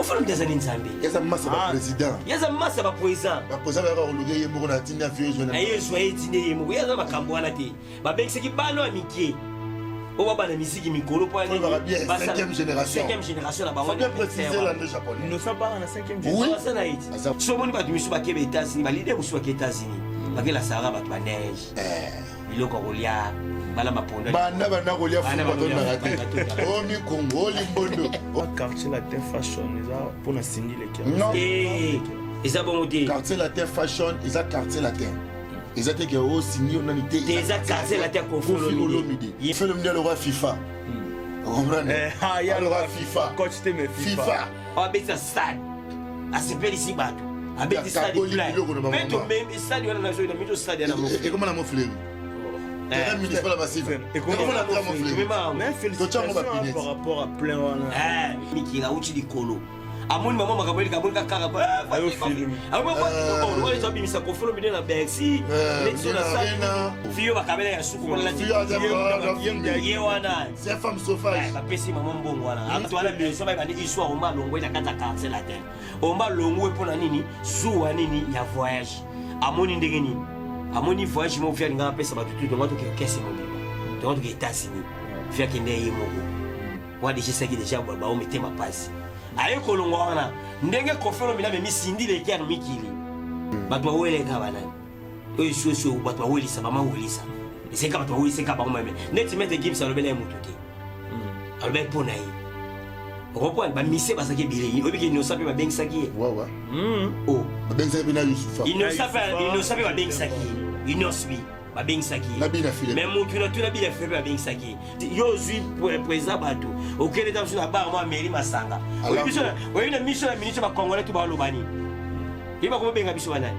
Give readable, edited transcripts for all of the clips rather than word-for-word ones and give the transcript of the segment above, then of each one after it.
Koffi Olomide azali nzambe. Ye aza masa ba ah. président. Ye aza masa ba président. Ba président bayaka koluka ye moko na tindi avion ezwa na ye ezwa ye tindi ye moko. Ye aza makambo wana te. Babengisaki bana ya mike. Oyo babana miziki mikolo mpo cinquième génération. Cinquième génération na bango. Faut bien préciser l'année japonais. Innocent bana na cinquième génération. Oui. Aza na ye. So omoni bato misusu bakeba États-Unis, ba leader mosusu bake États-Unis. Bakela Sahara bato ba neige. Eh. Biloko ya kolia bala mapondo. Banda banda kolia fufu batondaka te. O mikongo, o limbondo. Quartier Latin Fashion eza mpona Cindy Leke. Non. Eh, eza bongo te. Quartier Latin Fashion eza quartier latin. Eza te ke o Cindy nani te. Eza quartier latin Koffi Olomide. Koffi Olomide aloka FIFA. Comprendre? Eh, ah, ya aloka FIFA. Coach te mais FIFA. FIFA. Abetisa stade. Asepelisi bato. Abeti stade plein. Mpe tomemi stade wana na mito stade ya na mo. Ekoma na Montfleury. Terrain municipal ya Masiva. Ekoma na terrain Montfleury. Mais félicitations par rapport à plein wana. Eh, mikila uti likolo. Amoni mama makambo eleka amoni kaka abimisa Koffi Olomide na Bercy neti so na sali fiyo bakabela ya suku ye wana bapesi mama mbongo wana bato wana besoin bayeba nde histoire omba longwe na kati ya quartier latin omba longwe mpo na nini zuwa nini ya voyage amoni ndenge nini amoni voyage moko fi alingaka apesa bato tu tonga toke kese mobimba tonga toke États-Unis fi akende ye moko wana deja esaki deja bao mitema pasi aye kolongwa wana ndenge Koffi Olomide amemi Cindy Le Cœur mikili bato baweleka banani oyo esuesu bato bawelisa bamawelisa eseka bato bawelisa eka bango meme neti Maître Gims alobela ye motu te alobela mpo na ye okomprendre bamise bazalaki ebele oyebiki Innocent mpe babengisaki ye babengisaki mpe na Yusufa Innocent mpe babengisaki ye Innoss'B babengisaki ye mais motu na tuna bila file mpe babengisaki ye yo ozwi président bato okende ta biso na bar mwa ameli masanga oyebi na miso na miniti bacongolais to baloba nini ye bakomobenga biso banani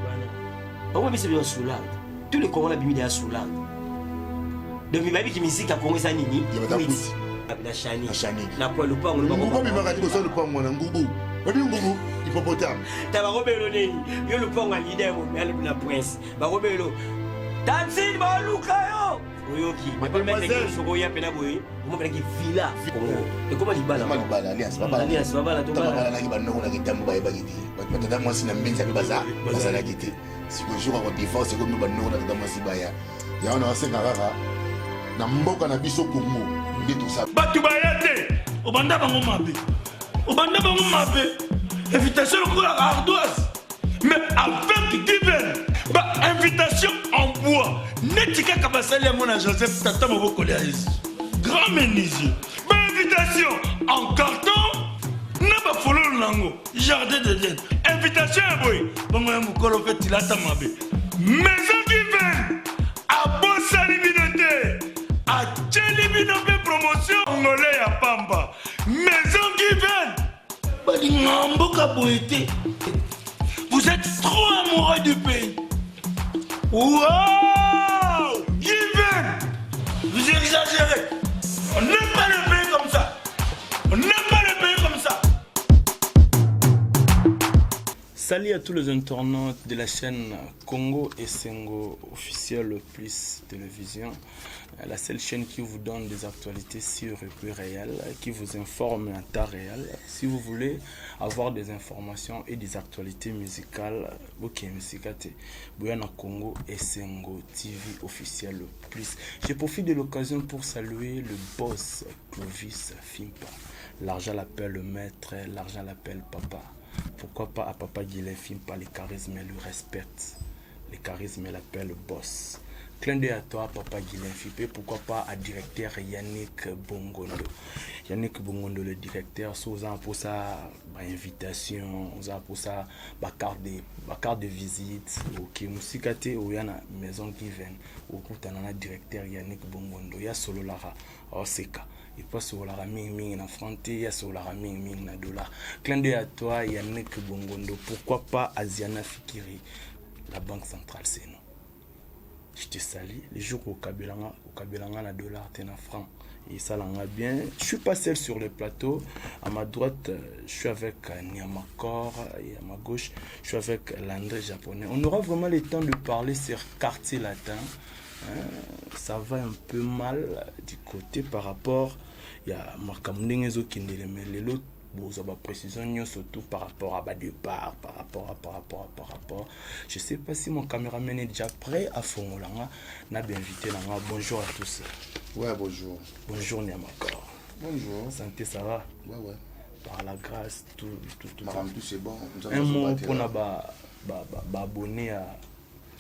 bakoma biso biso soulard tous les congolais abimi deya soulard donc bayebiki misike ya Congo eza nini na shani na kwa lupango ngubu abimaka liboso ya lupango wana ngubu oyebi ngubu hippopotame ta bakobelo nini yo lupango ya leader na prince bakobelo tantine baluka yo oyoki soko oya mpena boye omomelaki villa Congo ekoma libala libala alliance alliance babala to babalaki banoko na kitambo bayebaki te bato batata mwasi na mbinza mpe bazalaki te sikoyo jour ako divorce ekomi banoko na tata mwasi baya yango na basenga kaka na mboka na biso Congo nde tosala bato baya te obanda bango mabe obanda bango mabe invitation lokola ardoise mais avec given ba invitation en bois neti kaka basali yango na Joseph tata mobokoli ya Yesu grand menuisier ba invitation en carton na bafololo nango jardin d'Eden invitation ya boye bongo ya mokolo mpe tilata mabe maison given abosani bino te atieli bino mpe promotion ngole ya pamba maison given balinga mboka boye te. Vous êtes trop amoureux du pays. Wow! Given! Vous exagérez. On n'aime pas le pays comme ça. On n'aime pas le pays comme ça. Salut à tous les internautes de la chaîne Congo Essengo officiel plus télévision, la seule chaîne qui vous donne des actualités sûres et plus réelles, qui vous informe en temps réel. Si vous voulez avoir des informations et des actualités musicales, ok, Musikate, Boyana Congo Essengo TV officiel plus. Je profite de l'occasion pour saluer le boss Clovis Fimpa. L'argent l'appelle le maître, l'argent l'appelle papa. Pourquoi pas à papa Guilain Fimpa, le charisme et le respect. Le charisme l'appelle boss. Clin d'œil à toi, papa Guilain Fimpa. Pourquoi pas à directeur Yannick Bongondo. Yannick Bongondo, le directeur, soza pour sa ba invitation, oza pour sa ba carte de visite. Ok, musika te oya na maison Given, okutana na directeur Yannick Bongondo, ya sololara oseka. Et puis asololaka mingimingi na franc te, asololaka mingimingi na dollar. Clin d'œil à toi Yannick Bongondo. Pourquoi pas Asiana Fikiri, la banque centrale c'est nous. Je te salue. Le jour où okabelanga na dollar te na franc et ça langa bien. Je suis pas seul sur le plateau. À ma droite, je suis avec Niamakor et à ma gauche, je suis avec Landré Japonais. On aura vraiment le temps de parler sur Quartier Latin. Hein, ça va un peu mal du côté par rapport ya makambo ndenge ezokendele mais lelo. Bozwa baprécision nyonso tout par rapport à badépart, par rapport à par rapport à par rapport. Je sais pas si mon caméraman est déjà prêt à fongola nga na bainvité na nga. Bonjour à tous. Ouais, bonjour. Bonjour Niamakor. Bonjour. Santé, ça va? Ouais. Par la grâce, tout, tout, tout. Makambo tout, c'est bon. Un mot mpona baabonné ya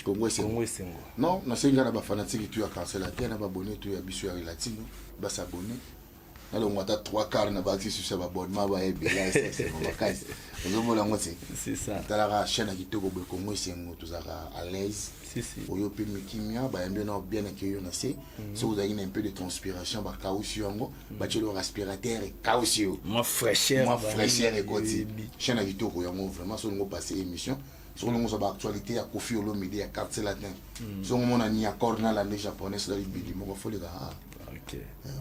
Congo Esengo. Congo Esengo. Non, nasengi nga na bafanatike tu ya Quartier Latin, na baabonné tu ya biso ya Relatino, basabone. Nalongwa ata 3 quart na bakisi susu ya baabonnement, bayebela esengo makasi. Ozomona yango te? C'est ça. Talaka chaîne ya kitoko boye, Congo Esengo, tozalaka à l'aise. Si si. Oyo mpe mikimia bayambi yo na bien akei yo na se. Soki ozalaki na un peu de transpiration, bakausi yango, batieli yo aspirateur, ekausi yo. Mwa fraîcheur. Mwa fraîcheur ekoti. Chaîne ya kitoko yango vraiment. Soki olingo passe émission, soki olingo ozwa baactualité ya Kofi Olomide, ya Quartier Latin, soki omona ni accord na lande japonais, soki libili moko foleka,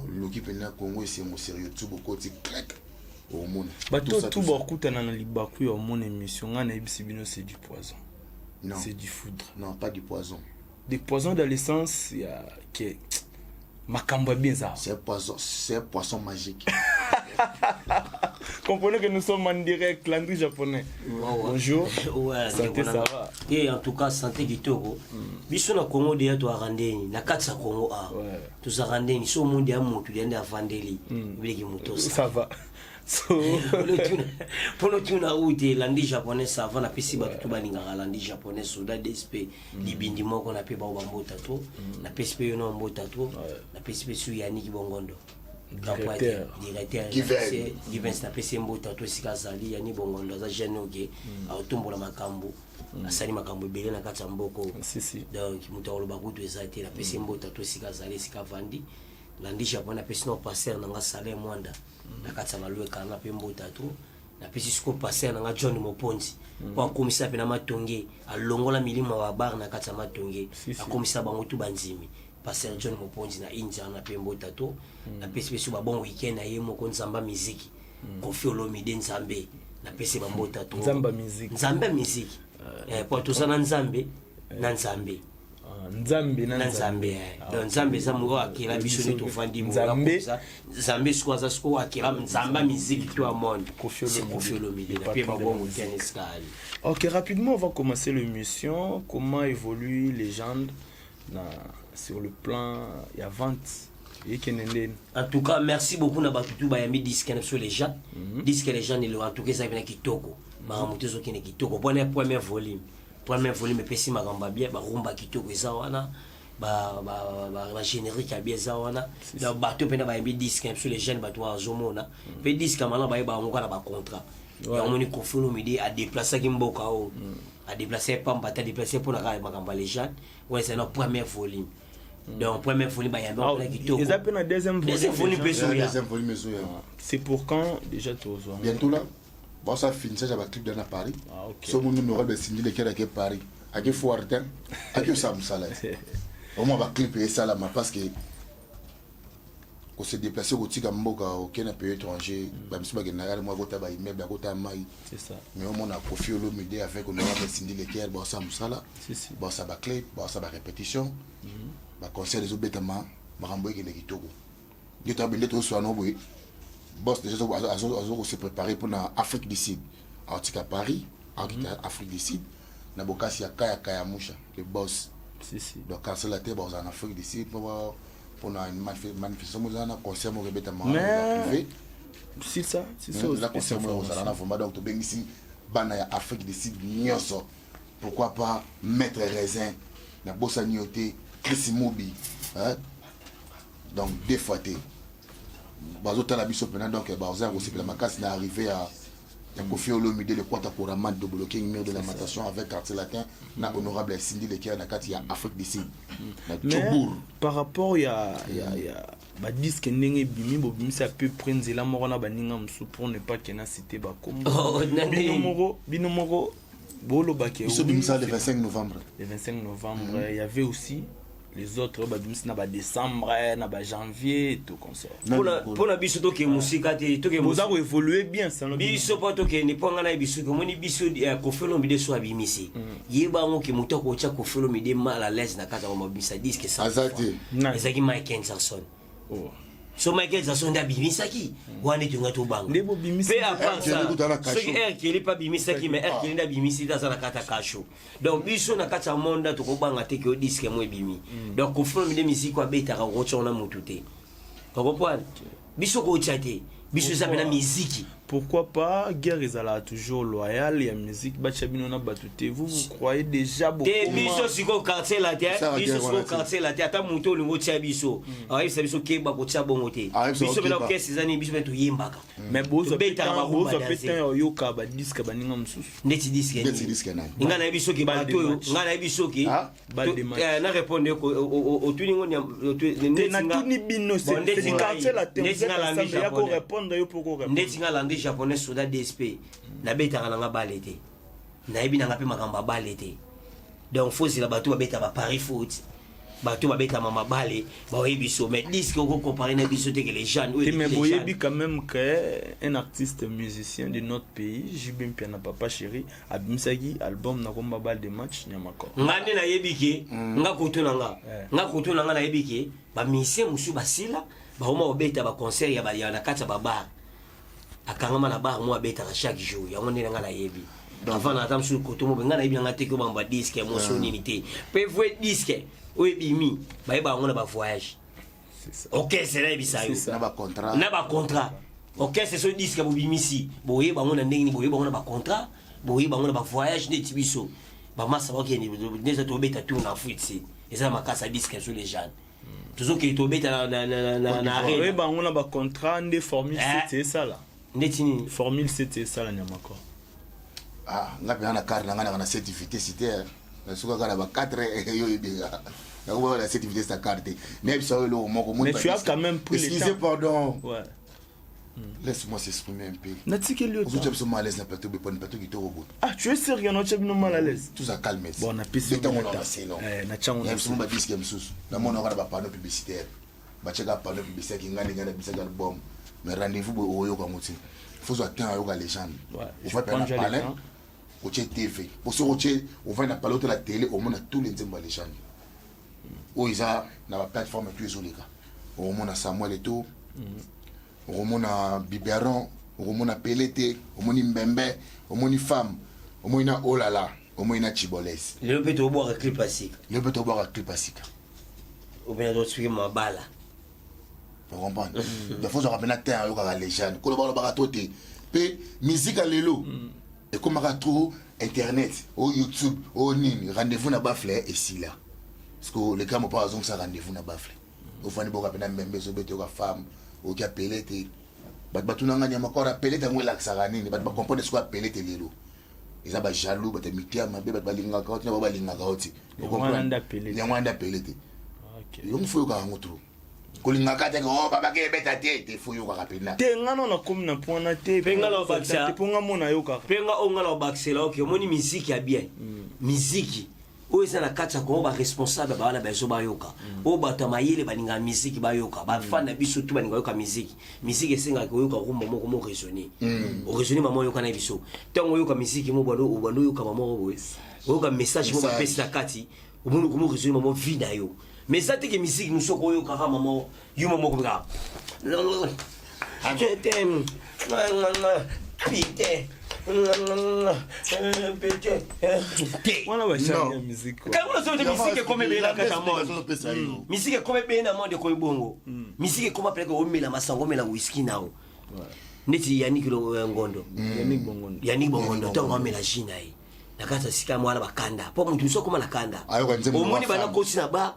oluki mpenza Congo Esengo sur YouTube, okoti, clic, omona. Bato tu bakutana na libaku ya omona émission ngai nayebisi bino, c'est du poison. Non. C'est du foudre. Non, pas du poison. Du poison dans le sens ya ke makambo ya bien eza. C'est poison, c'est poisson magique. Comprenez que nous sommes en direct. Landry Japonais, bonjour. Ouais, santé, ça va? Et en tout cas, santé kitoko. Biso na Congo deya toyaka ndeni na kati ya Congo a tozalaka ndeni so omondi ya motu deya nde avandeli obileki moto. Ça va so. Mpona otuna oyo te, Landi Japonais, ça va. Napesi bato to balingaka Landi Japonais, soda dsp libindi moko, nape bao bambota to napesi mpe yo na bambota to napesi mpe su Yaniki Bongondo. Directeur. Directeur. Given. Givens, napesi ye mbota to esika azali. Yani Bongondo aza jeune oke aotombola makambo, asali makambo ebele na kati ya mboka oyo. Si si. Donc moto akoloba kutu eza te. Napesi ye mbota to esika azali, esika avandi. Landi Japon, napesi na pasteur na nga Salin Mwanda na kati ya Malweka na mpe mbota to napesi siko pasteur na nga John Moponzi po akomisa mpe na Matonge, alongola milimo ya babar na kati ya Matonge. Si, si. Akomisa bango tu bandimi. Pasteur John Moponzi na India na mpe mbota to napesi mpe so babon weekend na ye moko Nzamba miziki Kofi Olomide Nzambe, napesi bambota to. Nzambe ya miziki. Nzambe ya miziki. Po toza na Nzambe na Nzambe. Ah, Nzambe na na Nzambe. Donc Nzambe eza moko akela biso nde tovandi. Nzambe. Nzambe siko aza siko akela Nzambe ya miziki to ya monde. Koffi C'est Olomide. Koffi Olomide. Le Na mpe patron de la babongo musique. tiana esika ali. Ok, rapidement, on va commencer l'émission. Comment évolue Légende sur le plan ya vente et Kenenden? En tout cas, merci beaucoup na bato tu bayambi disque na biso Légende. Disque Légende elo, en tout cas ezali na kitoko, makambo te ezokende kitoko mpona premier volume. Premier volume epesi makambo ya bien, barumba kitoko eza wana, bagénérique ya bien eza wana. Donc bato mpena bayambi disque na biso Légende, bato bazomona mpe disque ya malamu, bayeba yango kaka na bacontrat. Yango moni Kofi Olomide adéplasaki mboka oyo, adéplace pamba te, adéplace mpona kaka makambo ya Légende. Wana ezali na premier volume. Donc premier volume bayambi yango mpena kitoko. Eza pe na deuxième volume. Deuxième volume déjà. mpe ezoya. Deuxième volume ezoya. C'est pour quand déjà, tozwa? Bientôt là, baosa finissage ya baclip na Paris. Ah, ok. So moni Noral besindi lekele ake Paris, ake foire te, ake osala mosala te, omwa baclip esalama, parce que kose déplacer, kotika mboka, okende na pays étranger, bamisu bakendaka mwa akota baimmeuble, akota mai. C'est ça. Mais omona Kofi Olomide avec honorable Cindy Leker baosala mosala. Si, si. Baosala baclip, baosala barépétition, baconcert ezobetama, makambo ekende kitoko. Nde toyabe nde tozoswana boye, boss déjà azokose préparer mpona Afrique du Sud. Aotika Paris, aokita Afrique du Sud na bokasi ya Kaya Kaya Musha, le boss. Si, si. Donc Quartier Latin bazala na Afrique du Sud mpona manifestation moko eza na concert moko ebetama privé. C'est ça, c'est ça. Eza concert moko kozala na vraiment. Donc tobengisi bana ya Afrique du Sud nyonso, pourquoi pas Maître Raisin, nabosani yo te, Chris Mobi, hein? Donc deux fois te bazotala biso mpena. Donc baza kosepela makasi na arrivé ya Kofi Olomide, le Kwata Koraman Dobolo King, mur de lamentation, avec Quartier Latin na honorable Cindy Leker na kati ya Afrique du Sud na Mais Jobourg. par rapport ya badisque ndenge ebimi, bobimisi à peu près nzela moko na baninga mosusu, pour ne pas kena cité bakombo. Oh, nani? Bino moko bolobaki. Biso bimisa le 25 novembre. Le 25 novembre. Il y avait aussi les autres oyo babimisi na badécembre, na bajanvier et tout consort. Mpona biso tokende mosika te, tokende Boza koévolue bien selon bino. Biso mpo tokende, mpo nga na biso omoni biso Kofi Olomide so abimisi, yeba yango ke moto akotya Kofi Olomide mal à l'aise na kati ya mabimisa disque Aza te. Nani? Ezalaki Mike Jackson. Oh. So Michael Jackson nde abimisaki wana ete ngai tobanga. Nde bobimisi Mpe à part R. Kelly ça, kuta na kasho. soki R. Kelly mpe abimisaki, mais R. Kelly nde abimisi te, aza na kati ya kasho. Donc biso na kati ya monde tokobanga te ke o disque mo ebimi. Donc Koffi Olomide musique abetaka okotya wana mutu te. Ocomprendre? Biso kotya te. Biso eza mpenza miziki. Pourquoi pas guerre ezalaka toujours loyale ya musique, batya bino na bato te. Vous, vous croyez déjà Te, biso sikoyo quartier la te. Osala Biso guerre sikoyo wana te. quartier la te, ata moto olingi otia biso, ayebisa biso keba kotia bongo te. Ayebisa Biso mpena okeba. orchestre eza nini, biso mpe toyembaka. Mais bozwa mpe Tobetaka temps- barumba bozwa mpe danse. temps ya oyoka badisque baninga mosusu. Ndeti disque Ndeti nini? disque nani? Ngai nayebi soki Balle de bato oyo match. ngai nayebi soki Ah? Balle de match. na répondre otuni ngo Te, natuni bino, c'est du quartier latin, vous êtes ensemble, ya korépondre yo mpo korépondre. Ndeti nga landi japonais soda DSP, nabetaka nanga bale te, nayebi nanga mpe makambo ya bale te. Donc fozela bato babeta ba Paris foot, bato babetama mabale baoyebi biso, mais disque okocompare na biso te ke les jeunes oyo Te, mais eleki les boyebi jeunes. quand même que un artiste musicien de notre pays, JB Mpiana Papa Chéri, abimisaki album na komba Balle de match, Nyamakor. Nga nde nayebi ke nga koto na nga nga koto na nga nayebi ke bamusicien mosusu basila bakoma kobeta baconcert ya na kati ya babar, akangama na bar mo abetaka chaque jour. Yango nde na nga nayebi. Avant na ata mosusu koto mo nga nayebi nanga te ke obamba disque moso nini te, mpe vrai disque oyo ebimi bayeba yango na bavoyage. C'est ça. Orchestre nayebisa yo. Na bacontrat. Na bacontrat. Orchestre so disque bobimisi, boyeba yango na ndenge nini? Boyeba yango na bacontrat, boyeba yango na bavoyage. Neti biso bamasa bakende nde tobeta tour na Afrique si eza makasi ya disque so les jeunes tozokende tobeta na arena. Oyeba yango na bacontrat nde formule Eh. 7 esala. Ndeti nini? Formule 7 esala, Nyamakor. Ah, nga mpenza na car na nga naka na 7 vitesse te, nasuka kaka na ba 4. Yo oyebeka nakobaka na 7 vitesse na car te. Nayebisa oyo eloko moko. Mais tu as quand même pris le Excusez, temps. pardon. Ouais. Laisse-moi s'exprimer un peu. Natikeli yo Ozotia temps. biso mal à l'aise na plateau beponi, plateau kitoko boye. Ah, tu es sérieux? Naotya bino mal à l'aise? Toza calme. Bon, napesi yo ntango bino na temps. baselo. Eh, na tiango na Biso mo badisque mosusu namonaka na bapanneau publicitaire, batiaka panneau publicitaire ki ngai ndenge nabisaki album. Mais rendez-vous boye oyoka yango te, faut zwa temps ayoka légende. Ouais, je Ova mpe prends na déjà le palais temps. otie TV po soki otie, ovandi na palais, otala télé, omona tous les nzembo ya légende oyo eza na baplateforme tu ezoleka. Okomona Samuel Eto, okomona biberon, okomona pele te, omoni mbembe, omoni femme, omoni na olala, omoni na chiboles. Lelo mpe tobwaka clip ya sika. Lelo mpe tobwaka clip ya sika. Obena tosuki mabala. Ocomprendre? Donc faut ozwaka mpena temps ayokaka légende. Koloba olobaka to te, mpe musique ya lelo ekomaka trop internet o YouTube o nini. Rendez-vous na bafle esila parce que le grand mpo azongisa rendez-vous na bafle. Ofandi boka mpena mbembe ezobeta, yoka femme, oyoki apele te. Bato batunanga nyama kor apele te, yango elakisaka nini? Bato bacomprendre sikoyo apele te. Lelo eza bajaloux, bato ya mitema mabe, bato balingaka o te na bao balingaka o te. Yango wana nde apele te. Yango wana nde apele te. Ok. Yango faut oyokaka yango trop. Kolingaka te o babaki ebeta te te, faut oyokaka mpena. Te, nga na nakomi na point wana te. Mpe nga na obakisa- Te, mpo nga mona ayokaka. Mpe nga oyo nga na obakisela oke, omoni miziki ya bien, miziki oyo eza na kati ya Kongo, baresponsable baa na bezo bayoka, oyo bato ya mayele balingaka miziki bayoka, bafan na biso tu balingaka yoka miziki. Miziki esengaka oyoka rumba moko mo raisonne, oraisonne mama oyoka na biso. Ntango oyoka miziki mo bando obando oyoka mama moko boye, oyoka message mo Message. bapesi na kati, omoni komo raisonne mama vie na yo. Mais eza teke miziki mosusu okoyokaka mama yuma moko kaka "Je t'aime, putain, putain" te. Wana bachange Non. ya musique. Kango nazote misiki ekoma ebele na kati ya monde. Azopesa yo. Misiki ekoma ebele na monde, ekoyi bongo. Misiki ekoma peleke omela masango, omela whisky nao neti Yannick Ngondo. Yannick Bongondo. Yannick Bongondo, ntango amela jus na ye na kati ya sika mwana bakanda, mpo moto mosu akoma na kanda. Ayoka nzembo Omoni ya bana femme. kosi na bar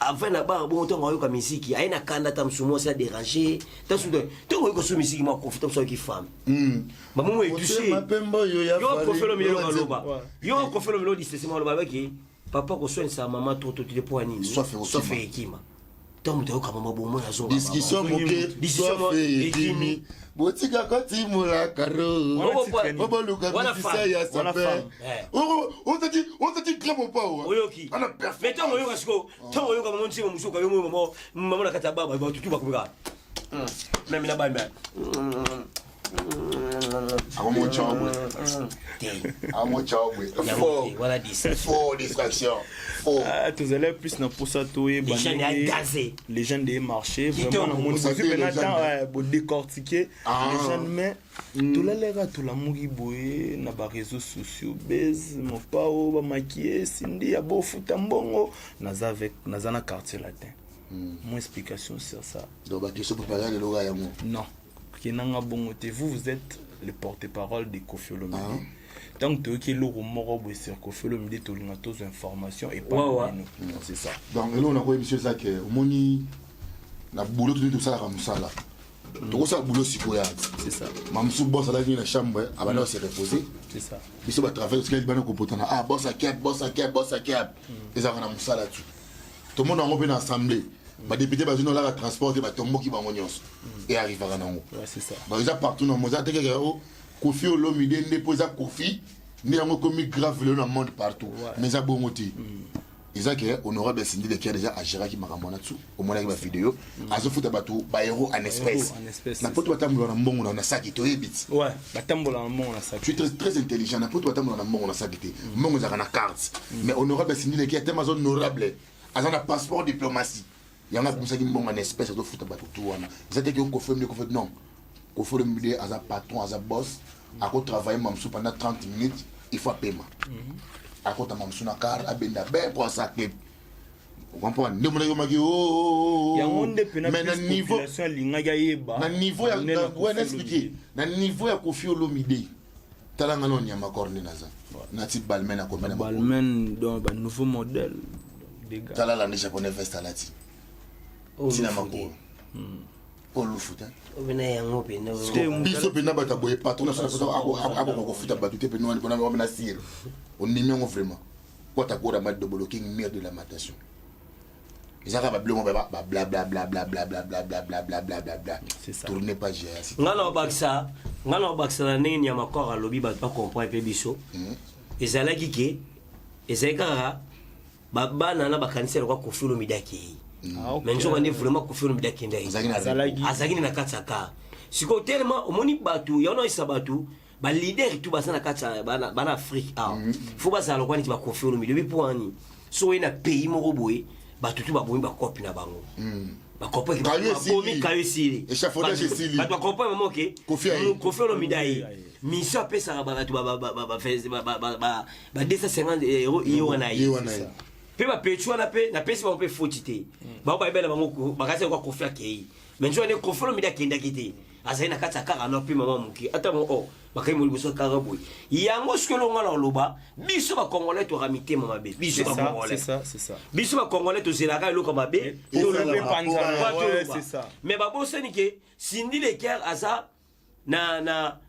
avant na bar bongo, ntango ayoka misiki aye na kanda, ta mosu mwasi adérange, ta mosu ntango oyoka so misiki mwa kofi, ta mosu ayoki femme bamomo etouche. Motema pembe oyo ya Yo Fally, Koffi Olomide yo aloba. Ouais. Yo Koffi Olomide odisese aloba baki papa koswanisa mama trop to te, po nini? Soif ekokima. Soif ekima. Ntango moto ayoka mama bomo azonga. Discussion moke. Discussion Soif ekimi. ekimi, botika kotimola karo. Wana titre nini? Oboluka Wana misisa femme. ya Wana sape. femme. Ozati ozati grand mopa. Oyoki? Ana Mais ntango oyoka siko, ntango oyoka mama ntima mosusu okayo mama mama na kati ya baba batutu bakomeka meme na bambe. Akomo Te. Akomo tshobwe. Yango te, wana distraction. Faux distraction. Faux. Ah, tozali plus na mposa toyeba Légende ya gazé. légende ye marché Kitoko. vraiment namoni Mposa bozwi te, mpena légende. temps bodécortique Ah. légende mais tolalaka tolamuki boye na baréseaux sociaux base mopao bamakie Cindy ya bofuta mbongo naza avec naza na Quartier Latin. Mon explication sur ça. Donc baquestion préparé lelo kaka yango. Non, kenanga bongo te. Vous, vous êtes le porte-parole de Koffi Olomide. Tant toyoki eloko moko boye sur Koffi Olomide, tolinga tozwa information epai Ouais. na bino. C'est ça. Donc eloko nakoyebi biso eza ke omoni na boulot toni tosalaka mosala, tokosala boulot sikoyo. C'est ça. Mamosu boss alaki na chambre, abanda kose reposer. C'est ça. Biso batravail totikali bana kopotana: ah, boss akep, boss akep, boss akep. Ezalaka na mosala tu, tomona yango mpe na assemblée, badéputé bazwi nolaka transport te, batomboki bango nyonso, e arrivaka nango. Ouais, c'est ça. Donc eza partout na mo, eza te kaka o Koffi Olomide nde mpo eza Koffi nde yango ekomi grave lelo na monde partout. Mais eza bongo te. Eza ke honorable Cindy Le Cœur déjà agéraki makambo wana tu, omonaki bavideo azofuta bato baeuro en espèce. En espèce, Na c'est poto batambola na mbongo na saki, toyebi ti. Ouais, batambola na mbongo na saki. Tu es très, très intelligent. Na poto batambola na mbongo na saki te, mbongo ezalaka na carte. Mais honorable Cindy Le Cœur teme aza honorable, aza na passeport diplomatie, yango abimisaki mbongo na espèce, azofuta bato tu wana. Eza te ke Koffi Olomide, Koffi, non. Koffi Olomide aza patron, aza boss, akotravaille mamosu pendant 30 minutes, il faut apema, akota mamosu na car, abenda be po asa clip, comprendre nde monaki omaki. Yango nde mpena Mais na plus niveau population alingaki ayeba. Na niveau ya monene ya ouais, Koffi naexpliquer Olomide. Na niveau ya Koffi Olomide, tala nga na onyama kor nde naza nati Balmain na komena. Balmain, donc ba nouveau modèle des gars. Tala lande japonais, veste alati ntina makolo olufu te. Obena yango mpenza. Te, Biso mpena bato ya boye, patron na biso akoka kofuta bato te mpena wana mpona sire ondimi yango vraiment. Kwata kora madobolo king mire de lamentation, eza kaka babiloko bablablablablablablablablablablabla. C'est ça. Tourne page ya Nga na obakisa na ndenge nyama kor alobi, bato bacomprendre mpe biso. Ezalaki ke ezali kaka bana na bakanisi lokwa Koffi Olomide akei. Ah, ok. Mais nzoka nde vraiment Koffi Olomide akendaki. Azalaki na Azalaki. Azalaki nde na kati ya car. Sikoyo telema omoni bato yango nayesa bato baleader tu baza na kati ya bana Afrique awa, fo bazala lokwa neti baKoffi Olomide obi. Mpo wani so oye na pays moko boye, bato tu babomi bakopi na bango. Bakopi. Kayo esili. Babomi kayo esili. Échafaudage esili. Bato bacomprendre mamo ke Koffi aye. Koffi Olomide aye, mission apesaka bato ba 250 euro, ye wana ye ye. wana ye. Mpe bapeti wana mpe napesi bango mpe foti te. Bango bayebela bango bakasi kwa Koffi akei, mais nzoka nde Koffi Olomide akendaki te, azali na kati ya kaka no mpe mama moke ata mo o bakai mo liboso kaka boye. Yango soki elonga na koloba, biso bacongolais toka mitema mabe, biso C'est ça, c'est bacongolais, ça, c'est ça. biso bacongolais tozelaka eloko mabe. Et Toloba. mpe panzana, Po ouais, toloba. c'est ça. Mais babosani ke Cindy Le Cœur aza na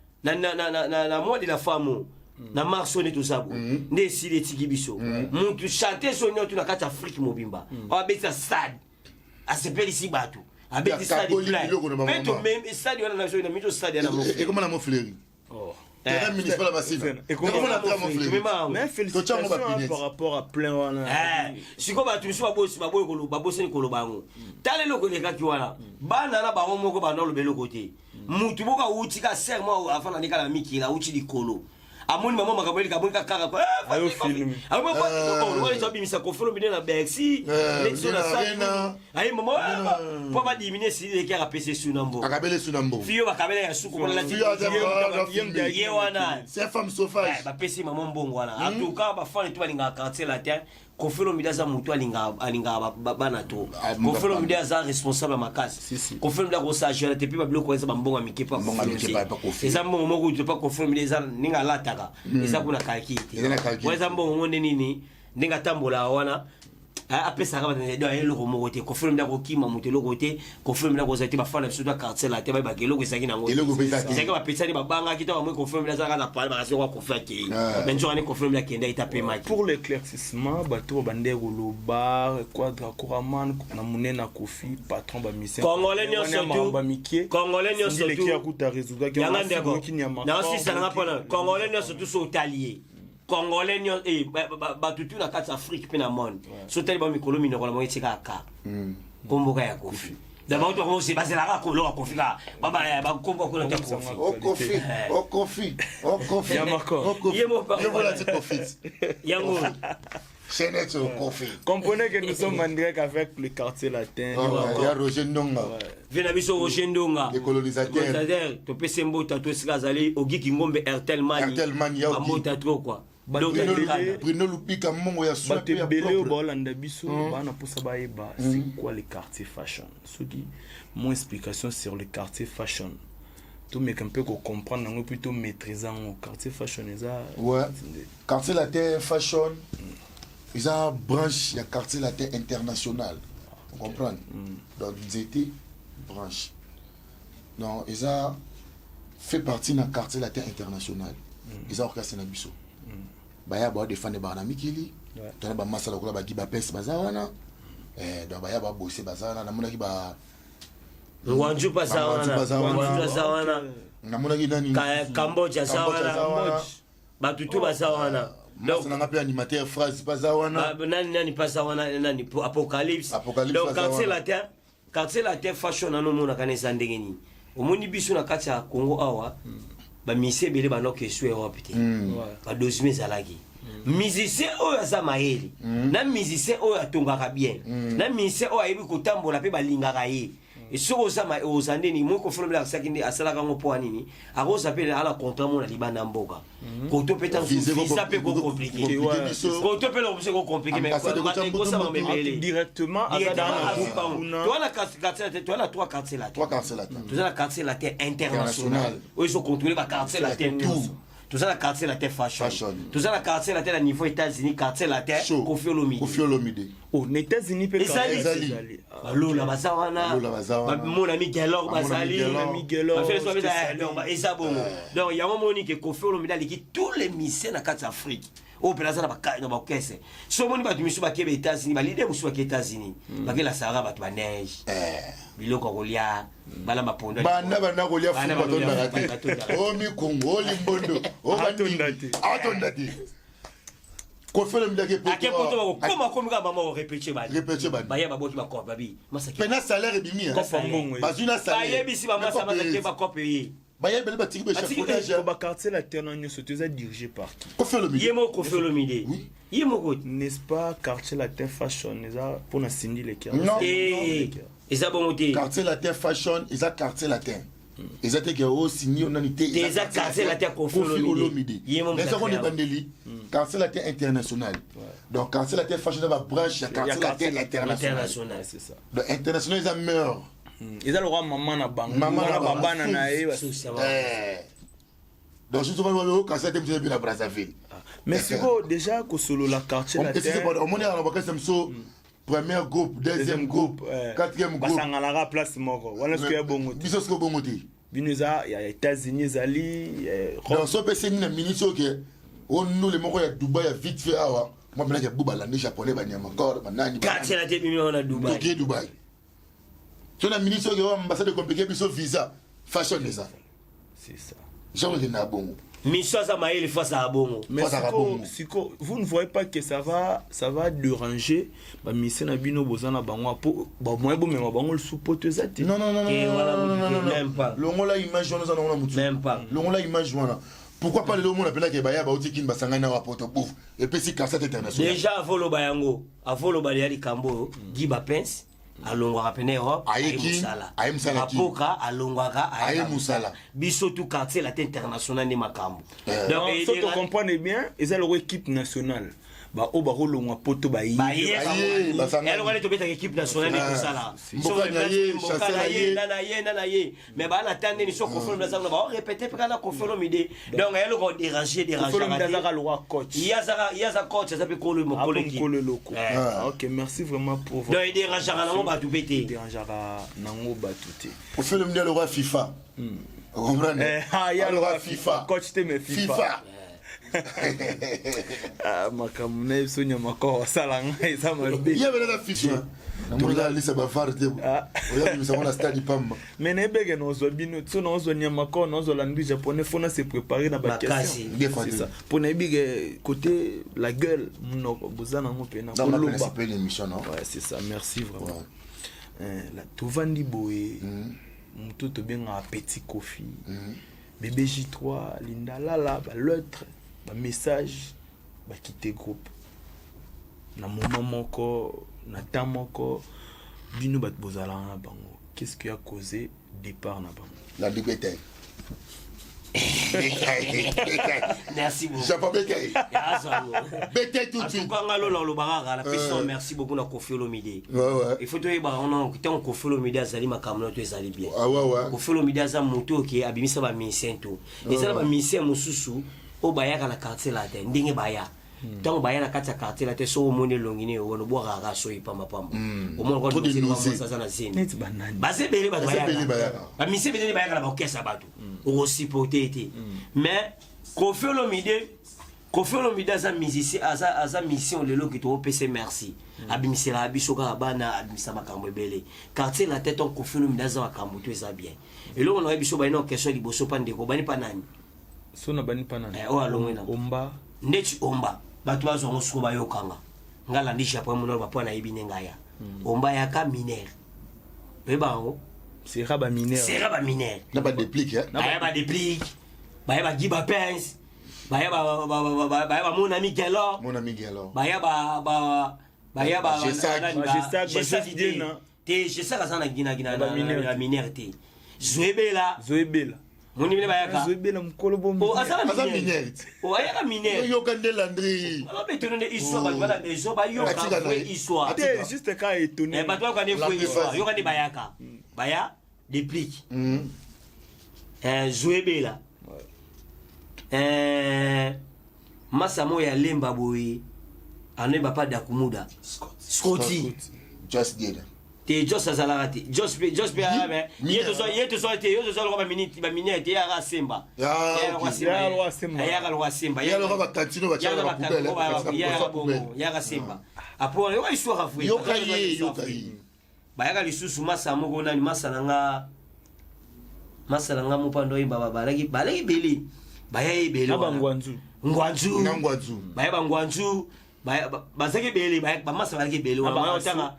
mois de la femme o, na mars oyo nde toza boye nde esili etiki biso. Mutu chanteuse oyo nyonso na kati ya Afrique mobimba oyo abetisa stade, asepelisi bato, abeti stade Akaboli plein. biloko na Mpe bamama. tomemi stade wana na biso na mito stade ya na Ekoma na Montfleury. Oh. Terrain municipal ya Masina. Ekoma Ekoma na terrain Montfleury. Tomema yango. Mais félicitations Totiango hein, bapineti. par rapport à plein wana. Sikoyo bato mosusu babosani koloba yango. Tala eloko elekaki wana, bana na bango moko banda oloba eloko te. Mutu moko awuti ka ser mo afanda nde kaka na mikili, awuti likolo, amoni mama makambo eleka, amoni kaka Ayo film. Abimisa Koffi Olomide na Bercy. Eh, Neti so na na sali Arena. aye mama mpo badimine esili eleki akapesa esu na mbongo. Akabele su na mbongo. Fio bakabela ya suku. Fio aza Ye wana. C'est femme sauvage. Bapesi mama mbongo wana. En tout cas, bafani to balingaka Quartier Latin, Koffi Olomide aza motu alingaka bana to. Ah, Koffi Olomide aza responsable ya makasi. Si, si. Koffi Olomide akosagela te mpe babiloko eza bambongo ya mike. Mbongo ya mike pa Koffi. Eza mbongo moko te pa Koffi Olomide, eza ndenge alataka, eza kuna kalki te. Eza na kalki. Eza mbongo ngo nde nini ndenge atambolaka wana, apesaka bato eloko moko te. Koffi Olomide akokima moto eloko te. Koffi Olomide akozala te. Bafana biso to Quartier Latin bayebaka eloko ezalaki nango. Eloko mpe eza te. Ezalaki bapesani, babangaki to bamoi Koffi Olomide azalaka na pale, bakasi kwa Koffi akei. Mais nzoka nde Koffi Olomide akendaki tapemaki. Pour l'éclaircissement, bato babandeki koloba Quadra Koraman na monene na Koffi, patron bamusicien. Congolais nyonso tu. Mike. Congolais nyonso tu. Akuta résultat. Yanga ndeko naosisana mpona congolais nyonso tu, so otali ye congolais nyonso, bato tu na kati ya Afrique mpe na monde, so otali ba mikolo minoko na bango etikaka ka komboka ya Koffi. D'abord to ko se bazelaka koloka Koffi kaka bakombo kuna te Koffi. O Koffi, o Koffi, o Koffi. Ya moko. O Koffi. Ye moko. Ye voilà ti Koffi. Yango. Chaîne au Koffi. Comprenez que nous sommes en direct avec le quartier latin. Il y a Roger Ndonga. Vie na biso Roger Ndonga. Le colonisateur. Colonisateur, topesi mbota to esika azali Ogiki Ngombe Airtel Money. Airtel Money, ya Ogi. Bambota trop quoi. Donc Bruno Lupika mongo ya soin bato ebele oyo baolanda biso baa na mposa bayeba c'est quoi le quartier fashion. Soki mo explication sur le quartier fashion, tomeka mpe kocomprendre yango, puis tomaîtrise yango. Quartier fashion eza Ouais. Quartier latin fashion eza branche ya Quartier latin international. On comprend? Donc nzete branche. Donc eza fait partie na Quartier latin international. Eza orchestre na biso. Baya ba défendre ba na mikili. Tona ba masala lokola ba Giba Pes baza wana. Donc baya ba bosser baza wana, namonaki ba Ngwanju baza Ngwanju wana. baza wana. Ngwanju aza wana. Namonaki nani? Cambodge aza Cambodge aza wana. wana. Bato tu baza wana. Donc Masa nanga mpe animateur phrase baza wana. Nani nani pasa wana, nani Apocalypse. Apocalypse Donc baza quartier wana. latin, quartier latin fashion nano omonaka na eza ndenge nini. Omoni biso na kati ya Congo awa, bamusicien ebele bandoka esu Europe te. Badosime ezalaki musicien oyo aza mayele na musicien oyo atongaka bien na musicien oyo ayebi kotambola mpe balingaka ye. Soki oza oza ndeni moi Koffi Olomide asaki nde asalaka yango mpo ya nini? Akoza mpe ala contrat mo na libanda mboka koto mpe ntango Visa visa mpe kocompliquer. Compliqué biso. Koto mpe loko biso ekocompliquer, mais Ambassade ekotya ekosama mbutu mbutu. mebele. Directement aza Directement, dans na azwi groupe bango. kuna. Toza na quartier latin, toza na trois quartiers latin. Trois quartiers latin. Toza na quartier latin international International. oyo ezocontrôle baquartier latin Tout. nyonso. Toza na quartier latin fashion, Fashion. toza na quartier latin na niveau États-Unis, quartier latin Show. Koffi Olomide. Koffi Olomide. Oh, na États-Unis mpe Ezali. quartier Ezali. Ah, Balola baza wana. Balola baza wana. Bamona Miguelor Bamona bazali. Miguelor. Miguelor, Bafele so babeta, Stesali. donc, eza bongo. Donc yango moni ke Koffi Olomide aleki tous les musiciens na kati ya Afrique oyo mpena aza na baorchestre. So omoni bato misusu bakebe États-Unis, baleader mosusu bake États-Unis, bakelasaka bato baneige, biloko ya kolia, bana bapondo. Banda banda kolia Banda fufu banda batondaka kolia te. batondaka. O mikongo, o limbondo, o Atonda bandingi te. atonda te. Koffi Olomide ake Ake poto, bakokoma komi kaka mama orépétition bani. Répétition bani. Baya baboki bakope babi masaki. Pena salaire ebimi, hein. Kopa mbongo ye. Bazwi na salaire. Bayebisi bamasa masaki bakope ye. Bayebele batiki Batiki baéchafaudage. Ko baquartier latin na nyonso to eza dirigé par qui? Koffi Olomide. Ye moko Koffi Olomide. Oui. Ye moko. N'est-ce pas quartier latin fashion eza mpona Cindy Le Cœur? Non. Eh, eza bongo te. Quartier latin fashion eza quartier latin, eza te ke osingi yo nani te. Te, eza quartier latin Koffi Olomide. Olomide. Ye mo Mais moto eza koni akrea. ebandeli quartier latin international. Donc quartier latin fashion eza babranche ya quartier quartier latin international. International. C'est ça. Donc international eza meilleur. Eza lokwa mama na bango. Mama na wana bango. babana na ye Susi ya Donc soki o quartier latin moto ebi na Brazzaville. Mais sikoyo déjà kosolola quartier latin Omoni na bakasi mosusu, premier groupe, deuxième groupe, quatrième groupe. Basanganaka place moko wana soki ya bongo te. Biso sikoyo bongo te. Bino eza ya États-Unis, ezali Donc so opesi nini na minute oke onule moko ya Dubai ya vite fait awa mwa mpenaki ya bu balandi japonais banyama encore banani. Quartier latin bimi wana Dubai. Tokie Dubai so na minute oke oyo ambassade compliqué biso visa, fashion eza. C'est ça. Genre okende na bongo. Miso aza mayele fo azala bongo. Mais Faut azala siko, bongo. siko, vous ne voyez pas que ça va déranger bamusicien na bino boza na bango po bamoyen bomema bango lisusu poto eza te? Non, non, non, non, Eh, non, voilà, non, non, non, non. même pas. Longola image wana oza nango na mutu. Même pas. Longola image wana. Pourquoi pas lelo omona mpenaki baya bauti Kini, basangani na wapoto bouf epesi quartier international. Déjà avoloba yango, avoloba leya likambo oyo Guy Bapince alongwaka pene Europe. Aye Kin, aye mosala Kin. Apoka alongwaka. Aye mosala. Biso tu quartier latin international nde makambo. Donc, Donc, so eh, to comprendre bien, eza loko équipe nationale baoyo bakolongwa poto baye. Baye. Baye, basangani. Eloko wana tobetaka équipe nationale nde Ah. tosala. Mboka na ye, Chancel na ye. Nana ye, nana ye, mais baa na ta ndeni so Koffi Olomide aza kuna, baorépété mpe kaka na Koffi Olomide. Donc eloko déranger. Koffi Olomide azaka Déranger. lokwa coach. Ye aza coach, aza mpe kolo mokolo. Apo mokolo eloko. Eh. Ah, ok, merci vraiment pour Donc edérangeaka nango bato mpe te. Dérangeaka nango bato te. Koffi Olomide alokwa FIFA, ocomprendre? Eh, ah, ye alokwa alokwa FIFA. Coach te, mais FIFA. FIFA. Ah, makambo na ye biso nyama ko osala ngai eza mabe. Ye bele na FIFA, namoni eza alisa bavare te. Ah. Oya bimisango na stade pamba. Mais nayebeke nazwa bino so nazwa nyama ko nazwa landwi japonais fo na se préparer na Makasi. baquestion. Des fois C'est te. ça, mpo nayebi ke côté la gueule monoko boza nango mpena Donc koloba. c'est une émission, non? Ouais, c'est ça, merci vraiment. Ouais. Tovandi boye, moto tobengaka Petit Kofi, Bébé J3, Linda Lala, baleutre bamessage bakite groupe na moment moko, na temps moko. Bino bato bozalaka na bango, qu'est-ce qui a causé départ na bango? La liberté. Merci beaucoup. Japon bete. Bete tout de suite. En tout cas, ngalo lobaka kaka napesi yo merci beaucoup na Kofi Olomide. Il faut toyebaka wana ntango Kofi Olomide azali, makambo na to ezali bien. Ah ouais ouais. Kofi Olomide aza motu oke abimisa bamusicien to eza na bamusicien mosusu oyo bayaka na Quartier Latin. Ndenge baya, ntango baya na kati ya Quartier Latin, soki omoni elongi ne wana, obwakaka kaka soki pambapamba, Trop de nausées. omona aza na zemi. Neti banani? Baza ebele bato. Baza ebele bayaka bayaka. Bamusicien ebele bayaka na baorchestre ya bato, okosupporte te. Mais Kofi Olomide, Kofi Olomide aza musicien, aza mission. Lelo ke toopesa merci, abimiselaka biso kaka bana, abimisa makambo ebele. Quartier Latin, ton Kofi Olomide aza makambo to eza bien. Eloko na biso bani na question liboso pa ndeko bani pa nani? So na bani mpa nani? Oyo alongwe na Omba. Ndeti Omba, bato bazwa yango siko bayokanga nga landi Japon monolo bapo nayebi nde ngai ya Omba yaka minere, oyeba yango. Sera baminere. Sera baminere. Na ba déplique hein. Baya badéplique, baya bagiba prince, baya baya bamona Gelor. Mon ami alors. Baya ba ba baya ba Ba Gesac. nani Ba Gesac, ba Gesac Jeff te. Diena. Te, Gesac aza na gina gina Na ba minere na te. minere te. Zoebela. Zoebela. Moni bile bayaka. Zoebela mokolo bo. O aza Aza minere. minere. O ayaka minere. Yoka nde Landry. Alobeteno nde histoire, bato bana besoin bayoka Atika na vraie ye. histoire. Te, juste ka étonné. Eh, bato bayoka nde vraie Landry histoire. vas-y. Yoka nde bayaka baya déplique, Zoebela, masa moko ya lemba boye anoyeba pa Dakumuda Scotty. Just did. Te, Jos azalaka te. Jos mpe, Jos mpe aya, me ye tozwa, ye tozwa te, ye tozwa lokwa baminere te, ye yaka semba. Ah, ok. Ya lokwa semba. Yaka lokwa semba. Ya lokwa bakantine batiaka na poubelle, batika Yaka poubelle. bongo, yaka semba. Apo yoka histoire afri. Yoka ye, yoka ye. Bayaka lisusu masa moko nani, masa na nga, masa na nga mopando oyemba, balaki balaki ebele, baya ebele Na wana. bangwanzu. Ngwanzu. Na Ngwanzu. Baya bangwanzu, bazalaki ebele, bamasa bazalaki ebele wana. Na ba Baya Aso. otanga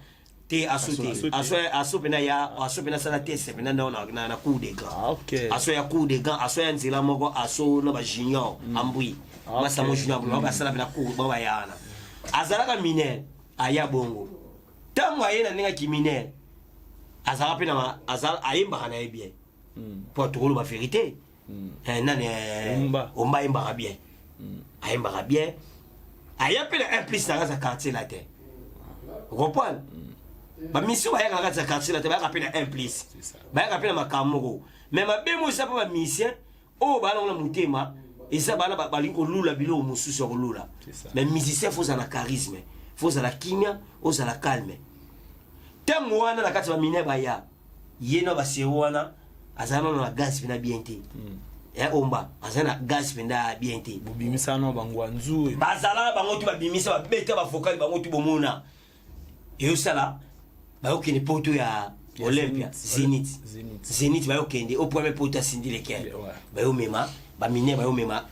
te, aso te. Aso te. Aso, aso mpena ya aso mpena asala test mpena na cour de grand. Ah, ok. Aso ya cour de grand, aso ya nzela moko, aso na bajunior ambui. Ah, Masa ok. mo junior ambui basala mpena cour bao baya wana. Azalaka minere, aya bongo. Ntango aye na ndenge aki minere, azalaka mpe na ayembaka na ye bien mpo tokoloba vérité. Nani? Omba. Omba ayembaka bien, ayembaka bien. Aya mpe na un plus na kati ya Quartier Latin. Comprendre, bamusicien bayaka na kati ya Quartier Latin, bayaka mpe na un plus. C'est ça. Bayaka mpe na makambo moko, mais mabe mo eza mpo bamusicien oyo baa nango na motema eza bana balingi kolula biloko mosusu ya kolula. C'est ça. Mais musicien faut ozala na charisme, faut ozala kimia, ozala calme. Ntango wana na kati ya baminere baya ye na basero wana, azala nano na gaz mpena bien te. Omba aza na gaz mpenza bien te. Bobimisa na bangwanzu. Bazalaka bango tu, babimisa, babeta bavokali bango tu. Bomona eyosala bayokende poto ya Olympia, Zénith. Zénith. Zénith bayokende au premier poto ya Cindy Le Cœur. Bayomema bamine, bayomema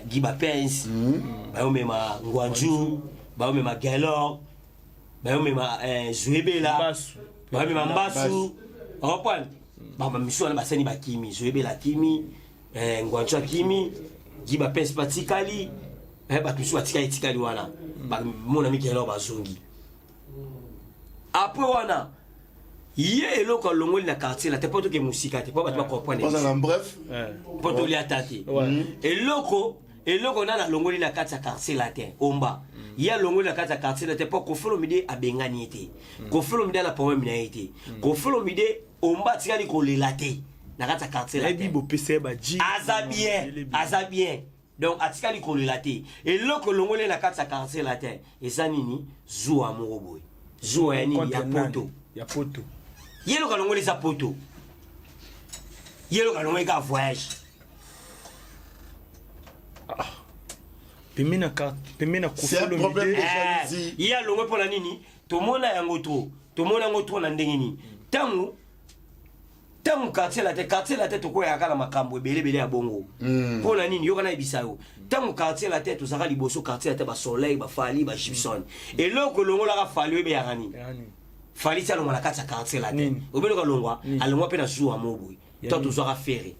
Giba Pence, bayomema Ngwanzu, bayomema Gaylor, bayomema Zuebela. Mbasu. Bayomema Mbasu. Oprendre bamisu wana basani bakimi, Zuebela akimi, Ngwanzu akimi, Giba Pence batikali, bato misusu batikali etikali wana. Bamona Mikelor bazongi. Après wana ye eloko alongoli na Quartier Latin mpo toke mosika te, mpo bato bacomprendre. Ozala bref. Mpo tolia ta te. Eloko nani alongoli na kati ya Quartier Latin? Omba. Ye alongoli na kati ya Quartier Latin mpo Kofi Olomide abengani ye te. Kofi Olomide ana problème na ye te. Kofi Olomide, Omba atikali kolela te na kati ya Quartier Nayebi Latin. Bopesa ye baji. Aza bien, aza bien. Donc atikali kolela te. Eloko elongoli ye na kati ya Quartier Latin eza nini? Zuwa moko boye, zuwa ya nini? Ya poto. Ya poto. Ye eloko alongoli eza poto. Ye eloko alongoli kaka voyage. Pembeni na pembeni na C'est un problème de Kofi Olomide. jalousie. Ye alongwe mpo na nini? Tomona yango trop, tomona yango trop. Na ndenge nini? Ntango Quartier Latin, Quartier Latin tokoyaka na makambo ebele ebele ya bongo. Mpo na nini? Yoka, nayebisa yo, ntango Quartier Latin tozalaka liboso, Quartier Latin, basoleil, bafali, bagibson, eloko elongolaka Fali oyo ebeyaka nini? Yani. Fally ti alongwa na kati ya quartier la te. Obeloka alongwa, alongwa pe na zuwa mo boye. Toi tozwaka Ferre.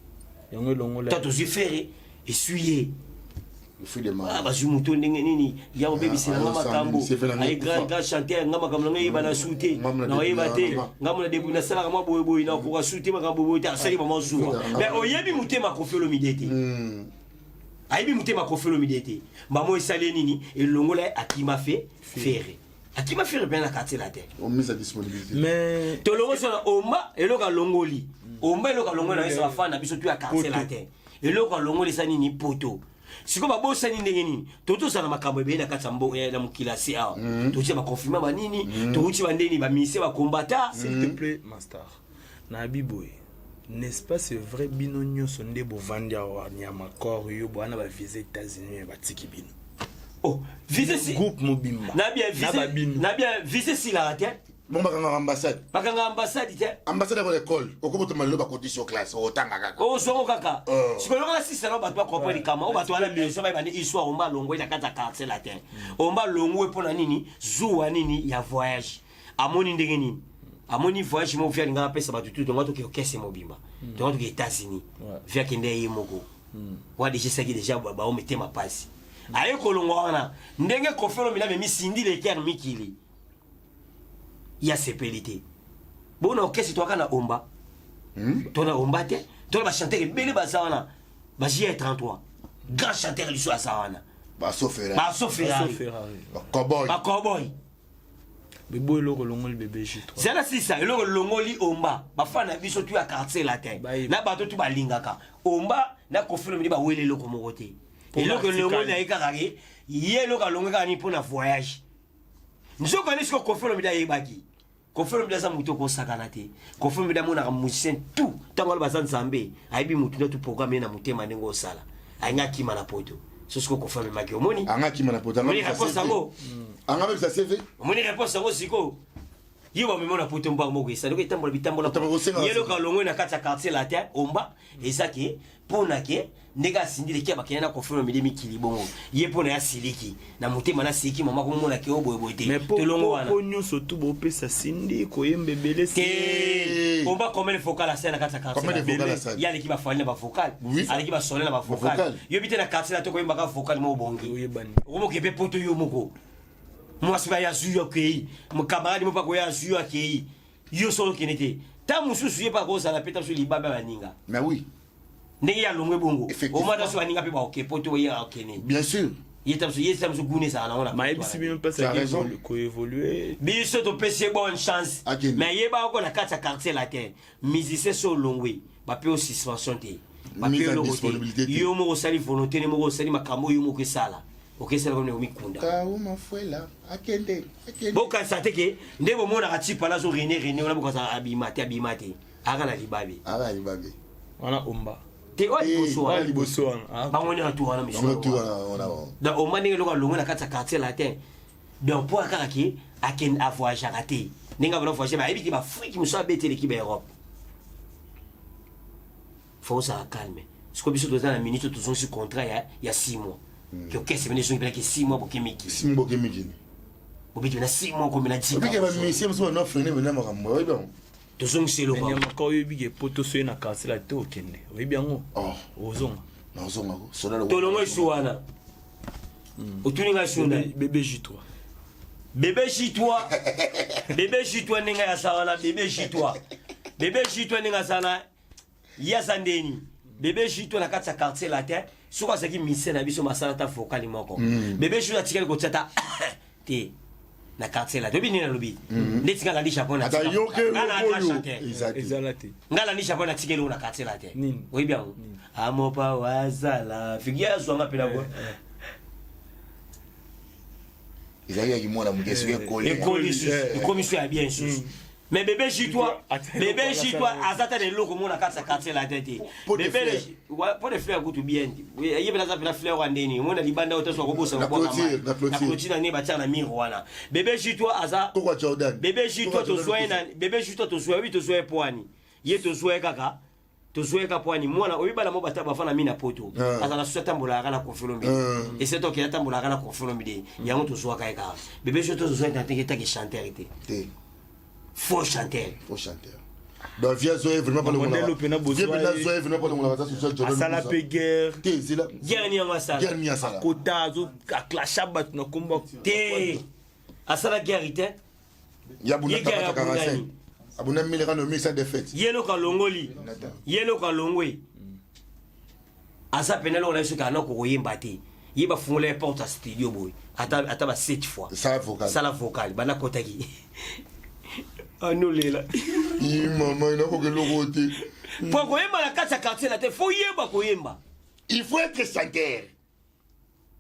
Yango elongola. Toi tozwi Ferre esui ye. Ah, bazwi moto ndenge nini ya kobebisela nga makambo aye grand grand chanteur nga makambo na nga eyeba na su te nakoyeba te nga mona debu nasalaka mwa boyeboye nakokoka su te makambo boye te asali mama zuwa mais oyebi motema Koffi Olomide te ayebi motema Koffi Olomide te mama esali ye nini elongola ye akima fe Ferre akima Ferre mpe na quartier la te mise à disponibilité mais tolongo so na omba eloko alongoli omba eloko alongoli na biso bafana na biso tu ya quartier la te eloko alongoli eza nini poto sikoyo babosani ndenge nini totozala makambo ebele na kati ya mbo na mokili ya se awa totia baconfirme banini touti bandeni bamise bakombata. S'il te plaît, master, nayebi boye, n'est-ce pas? C'est vrai, bino nyonso nde bovandi awa, nyama corps yo bwana bavisa États-Unis batiki bino. Oh, visa si groupe mobimba. Na bien na visa babino. Na bien visa esilaka te. Bon, bakangaka ambassade. Bakanga ambassade te. Ambassade ya école, okobotama lelo, bakotisi yo classe, otanga kaka. Ozwango kaka. Oh. Sikoyo yoka sisa na bato bacomprendre kama oyo bato wana besoin bayeba nde histoire. Omba longwe na kati ya quartier latin, omba longwe mpo na nini? Zuwa nini ya voyage, amoni ndenge nini, amoni voyage moko vi alingaka apesa bato tu tonga toke okese mobimba, tonga toke États-Unis, vi akende ye moko wa déjà esaki déjà bao mitema pasi. Aye kolongwa wana ndenge Koffi Olomide amemi Cindy Le Cœur mikili, ya sepeli te. Bona okesi toaka na omba to na omba te, to na bachanteur ebele baza wana, ba JR 33, grand chanteur liso aza wana. Baso Ferrari. Baso Ferrari. Ferrari. Bacowboy. Bacowboy. Bebo eloko elongoli bébé J3. Zala sisa eloko elongoli omba, bafana na biso tu ya quartier latin Bayeba. na bato tu balingaka omba na Koffi Olomide, baweli eloko moko te. Mpo Eloko batikali. elongoli na ye kaka ke ye eloko alongoli kaka nini? Mpo na voyage. Nzoka nde siko Koffi Olomide ayebaki. Koffi Olomide aza motu okosakana te. Koffi Olomide amonaka musicien tout ntango wana baza Nzambe, ayebi motu nde tu programme ye na motema ndenge osala. Alingi akima na poto so siko Koffi amemaki, omoni. Anga akima na poto. Omoni réponse yango. Anga bebisa CV. Omoni réponse yango. Sikoyo ye bamema na poto, mbango moko esali oki etambola bitambola. Otambola kosenga. Ye eloko alongwe na kati ya quartier latin omba eza ke mpo na ke ndenge asindi leki ya bakende na Koffi Olomide mikili bongo, ye mpo na ye asiliki na motema, na siliki mama komona ke o boyeboye te. Mais Tolongo wana. po nyonso tu bopesa Cindy koyemba ebele. Te, omba combien de vocal asali na kati ya Combien de quartier? vocal asali? Ye aleki bafali na bavocal. Aleki basole na bavocal. Bavocal. Yobi te na quartier na to koyembaka vocal moko bongi. Oyebani. Okomoke mpe poto yo moko mwasi baya azwi yo akei, camarade mo mpe akoya azwi yo akei, yo solo okende te. Ta mosusu ye mpe akozala mpe ta mosusu libambe ya baninga. Mais oui. Ndenge ya longwe bongo. Effectivement. Omata so baninga mpe baoke poto, ye akende. Bien sûr. Ye ta mosusu, ye ta mosusu gune ezala nango na Mayebisi bino mpasi. Tu as raison. Koévolue. Biso topesi ye bonne chance. Akende. Mais yeba oko na kati ya quartier latin, musicien so olongwe, bape yo suspension te, bape Mise en eloko disponibilité te. te. Yo moko osali volonté ne moko, osali makambo oyo moko esala, okesala komne omikunda. Kauma fuela akende akende. Bokanisa te ke nde bomonaka tipala azo rene rene wana, bokanisa abima te, abima te, aka na libabe. Aka libabe. Wana omba. Te, oyo liboso Eh, wana. Liboso wana. Ah, Bango nyonso tu wana. Bango tu Misolo wana wana wana. Donc oma ndenge eloko alongwe na kati ya quartier latin, donc mpo kaka ke akende avoyageaka te ndenge abona voyage, bayebi ke baafrike mosusu abeteleki baeurope, fo ozala calme. Sikoyo biso toza na minute, tozongisi contrat ya 6 mois, ke okese pene ezongi mpenaki 6 mois, boke mikili. Simboke mikili. Bobeti pena 6 mois, komi na Obike ba musicien mosusu bano freiner mena makambo oyebi yango. Tozongisi eloko yango. Nyamaka oyebi ke poto so ye na quartier la te, okende, oyebi yango. Oh. Ozonga. Nazongako soda. Tolongo esu wana, otuni ngai suna. Bébé J3. Bébé J3, bébé J3 ndenge aza wana, bébé J3, bébé J3 ndenge aza wana, ye aza ndeni bébé J3 na kati ya quartier latin. Soki azalaki musicien na biso, masala ata vocal moko, bébé J3 atikali kotia ata te na quartier latin. Oyebi nini nalobi? Ndeti nga nalandi Japon. Ata yoke. Nga na oyo chanteur. eza te. Ezala te. Nga nalandi Japon, natikeli oyo na quartier latin. Nini? Oyebi yango, amopa wazala figi azwanga mpena ko. Ezalaki yaki mwana moke, soki ekoli. Ekoli susu, ekomi so ya bien susu. Mais bébé J3, bébé J3 aza ta na eloko moko na kati ya quartier latin te. Pot de Bébé fleur. Ouais, pot de fleur kutu bien te. Ye mpe aza mpena fleur wa ndeni omona libanda oyo toso akobosana. Na clôture, na clôture. Na clôture na nde batiaka na mire wana. Bébé J3 aza Koko Jordan. Bébé J3 tozwa ye na bébé J3 tozwa ye, tozwa ye poani, ye tozwa ye kaka, tozwa ye kaka poani mwana oyo bana mo bata bafana mi na poto. Ah. Azala susu atambolaka na Koffi Olomide. Ah. Ese toke atambolaka na Koffi Olomide, yango tozwaka ye kaka. Bébé J3 tozwa ye na ndenge taki chanteur te. Te. Faux chanteur. Faux chanteur. Donc vieux azoye vraiment pas Mondelo pena bozwa. Vieux pena azoye vraiment pas longola za social Jordan. Asala pe guerre. Te zela. Guerre ni yango asala. Guerre ni asala. Kota azo aklasha bato na kombo. Te. Asala guerre te. Ya bunda 45. Abunda 1900 défaite. Ye loka longoli. Ye loka longwe. Aza pena eloko na ye soki ana kokoyemba te. Ye bafungola ye porte ya studio boye ata, ata ba 7 fois sala vocal, sala vocal banda akotaki anolela mama nakoka eloko te mpo koyemba na kati ya quartier na te fo yeba koyemba. Il faut être chanteur.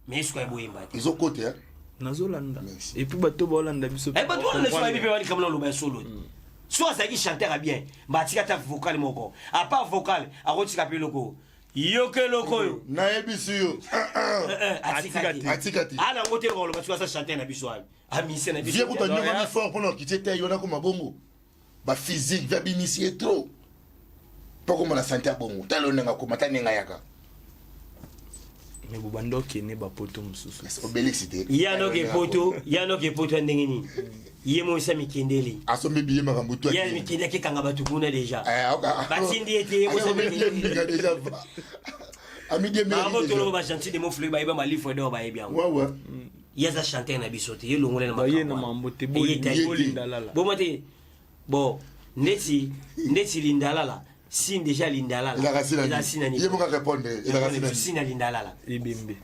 Mais soki boyemba te ezokota. Nazolanda et puis bato baolanda biso. Bato baolanda biso bayebi mpe balikambo na oloba ya solo. So azalaki chanteur ya bien, batika ata vocal moko. À part vocal, akotika mpe eloko yoka eloko oyo. Nayebisi yo. Atika te. Atika te. Ana yango te koloba soki aza chanteur na biso wana amise na biso. Vieux kuta nyongami fort mpona okiti te yo nakoma bongo baphysique vieux abimisi ye trop mpo akoma na sante ya bongo. Tala ndenge akoma, ta ndenge ayaka. Mais bobanda okende bapoto mosusu. Obelix te. Ya noke poto, ya noke poto ya ndenge nini? Ye moisa mikendeli. Asombi biye makambo to. Ya mikendeli akekanga bato kuna déjà. Batindi ye te, ye moisa mikendeli. Déjà bango toloko bagentil de mofle bayeba malifre dor bayebi yango. Ye aza chanteur na biso te, ye longola na baye na mambo te bolindalala. Boma te. Bon, neti lindalala signe déjà lindalala eza sina. Ye moko répondre ezalaka. Sina lindalala. Ebembe.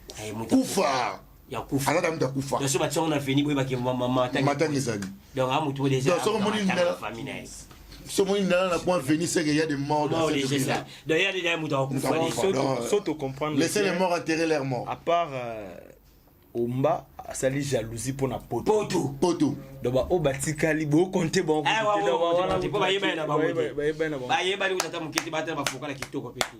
Kufa. Ya kufa. Aza na mutu akufa. Donc so batiango na veni boyebaki matanga ezali. Donc a mutu déjà. Donc, soki omoni famille na ye. So omoni ndala na point veni, c'est qu'il y a des morts dans mort cette déjà ville. Ça donc ya déjà mutu akufa déjà. Donc, so tocomprendre. Laissez les morts enterrer leurs morts. À part Omba asali jalousie mpona poto. Poto. Poto. Donc baoyo batikali bokonte bango. Po bayebani na bango te. Bayebani na bango. Bayebani kuta ata moke te, batala bafoka na kitoko pe te.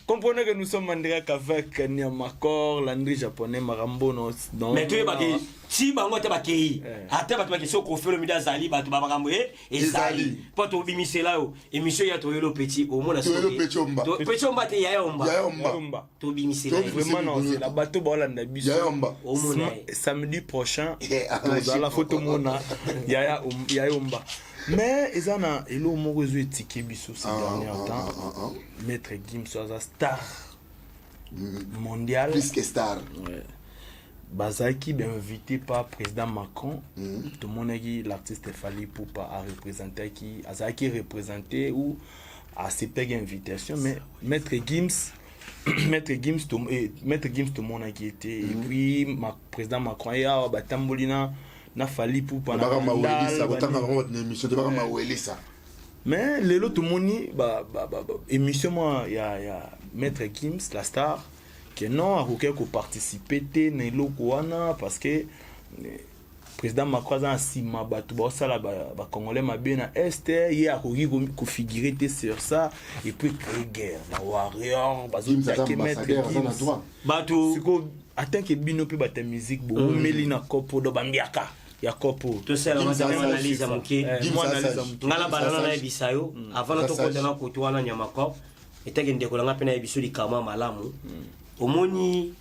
Comprenez que nous sommes en direct avec Niamakor, Landry Japonais, Marambo, non, non. Mais toyebaki ti bango ata bakei, ata bato bakei so Koffi Olomide azali bato bamakambo e ezali mpo tobimisela yo émission ya Toyelo Petit omona. Toyelo Petit Omba. Petit Omba te, Yaya Omba. Yaya Omba. Omba. Tobimisela ye. Vraiment, non, c'est la bateau, baolanda biso. Yaya Omba. Omona ye. Samedi prochain, Eh, tozala fo tomona Yaya Omba. Mais eza na eloko moko ezo etike biso ces derniers temps. Maître Gims aza star mondial. Plus que star. Ouais. Bazalaki bainvité par président Macron. Tomonaki l'artiste Fally Ipupa areprésentaki, azalaki représenté ou acceptaki invitation, mais Maître Gims tomonaki ete et puis président Macron ye awa batamboli na Fally Ipupa na baka Bandal, mawelisa kotanga bango bato na émission te, baka mawelisa. Mais lelo tomoni ba émission mwa ya Maître Gims la star ke non, akoki koparticipe te na eloko wana parce que président Macron aza na nsima bato baosala bacongolais mabe na Est, ye akoki kofigure te sur ça et puis créer guerre ba warrior Gims aza bazotake Maître ambassadeur, aza na Gims. droit. Bato. Sikoyo atanke bino mpe bato ya musique boumeli na kopo do bambiaka ya kopo. Tosala Gims aza analyse ya moke. Gims mwa aza analyse ya sage. moke. Nga na banana nayebisa yo avant na Aza tokota sage. na koto wana Nyamakor etake ndeko na nga mpe nayebi so likambo ya malamu omoni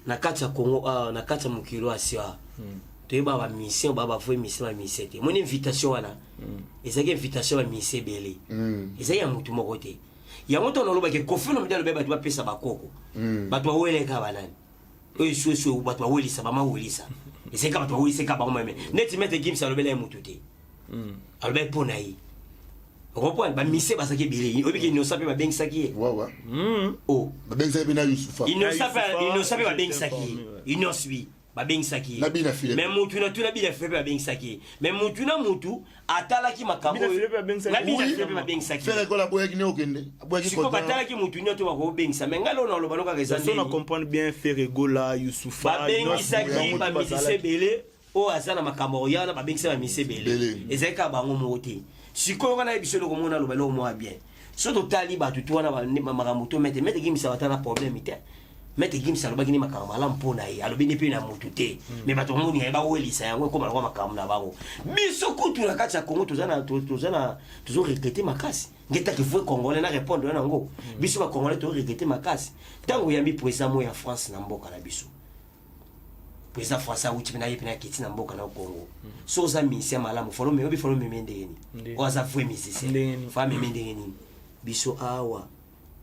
na kati ya Congo awa, na kati ya mokili oyo asi awa toyeba bamusicien baa bavrai musicien, bamusicien te. Omoni invitation wana ezalaki invitation ya bamusicien ebele, ezalaki ya motu moko te. Yango ntango nalobaki Koffi Olomide alobi bato bapesa bakoko, bato baweleka banani oyo esuesu, bato bawelisa bamawelisa ezalaki bato bawelisa eka bango meme. Neti Maître Gims alobela ye motu te, alobaki mpo na ye. Ocomprendre, bamusicien bazalaki ebele, oyebiki Innocent mpe babengisaki ye. Wawa. O Babengisaki mpe na Yusufa. Innocent mpe. Yusufa, Innocent mpe j'étais babengisaki ye. informé, ouais. Innoss'B babengisaki ye. Na Bina File. Mais mutu na tuna Bina File mpe babengisaki ye, mais mutu na mutu atalaki makambo Bina oyo. File mpe babengisaki Na Bina ye. File mpe babengisaki ye. Ferre Gola aboyaki ne okende aboyaki. Sikoyo batalaki mutu nyonso bakobengisa, mais ngai lelo naloba no kaka eza So na ndeni comprendre bien Ferre Gola, Yusufa babengisaki bamusicien ebele oyo aza na makambo oya wana, babengisa bamusicien ebele. Ebele. Ezalaki kaka bango moko te. Sikoyo nga nayebi so eloko moko, naloba eloko moko ya bien. So totali bato to wana makambo to Maître Gims abata na problème te. Maître Gims alobaki nde makambo malamu mpo na ye, alobi nde mpe na motu te, mais bato bamoninga ye bawelisa yango ekoma lokwa makambo na bango. Biso kutu na kati ya Congo toza na toza na tozoregretter makasi ngetaki vrai Congolais na répondre wana yango. Biso bacongolais tozoregretter makasi ntango oyambi président moko ya France na mboka na biso. Président français awuti mpe na ye mpe na akiti na mboka na Congo. So oza musicien malamu, falo meme obi falo meme ndenge nini? Oyo aza vrai musicien, fa meme ndenge nini? Biso awa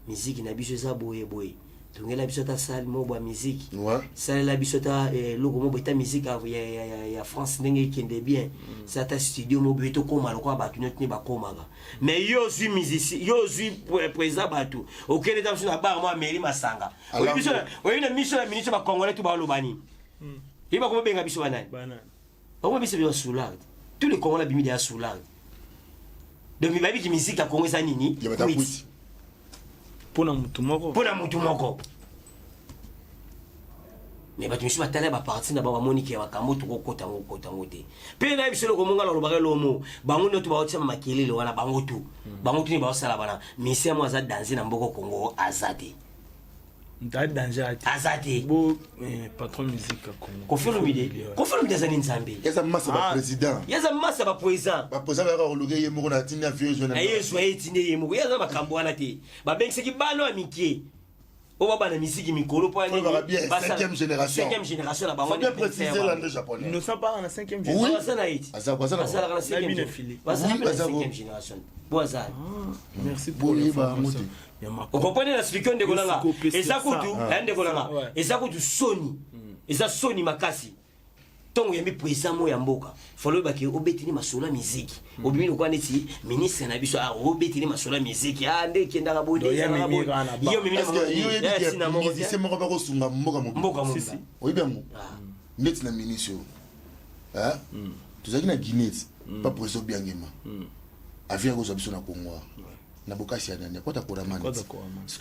miziki na biso eza boye boye, tongela biso ata salle moko bwa miziki, salela biso ata eloko moko ata miziki ya France ndenge ekende bien, sa ata studio moko boye, tokóma lokola bato nyonso nde bakomaka. Mais yo ozwi musicien, yo ozwi président, bato okende ta biso na bar mo ameli masanga, oyebi na miso na miniti bacongolais to baloba nini? Ye bakomobenga biso banani? Bakoma biso biso soulard. Tous les Congolais abimi deya soulard. Donc bayebiki musique ya Congo eza nini? Mpo na motu moko. Mpo na motu moko. Mais bato misusu batala baparti na bango, bamoni ke makambo tokokota yango kokota yango te. Mpe na biso eloko monga nalobaka elomo, bango nde to baotiama makelele wana, bango tu bango tu nde baosala bana musicien mo aza danger na mboka Congo aza te. Nta danger ate. Aza te. Bo patron musique ya Congo. Koffi Olomide, Koffi Olomide aza ni Nzambe. Eza masa ba président. Ye aza masa ba président. Ba président bayaka koluka ye moko na tindi avion ezwa na ye, ezwa ye, tindi ye moko. Ye aza makambo wana te. Babengisaki bana ya mike oyo babana misiki mikolo mpo cinquième génération. Cinquième génération na bango. Faut bien préciser l'anglais japonais. Nous sommes pas na cinquième génération. Aza na ye ti asalaka na cinquième génération bo aza. Merci pour l'information. Okomprendre na explique, ndeko nanga, eza kutu ya ndeko nanga, eza kutu soni, eza soni makasi. Ntongo oyambi président mo ya mboka, falo oyebaki obetini masolo ya miziki, obimi lokola neti ministre na biso obetini masolo ya miziki, nde ekendaka boye. Musicien moko bakosunga mboka. Mboka. Mobimba oyebi yango neti na ministre oyo tozalaki na Guinée ti pa président Obiangema avion akozwa biso na Congo na bokasi ya nani, Kota Koraman. Parce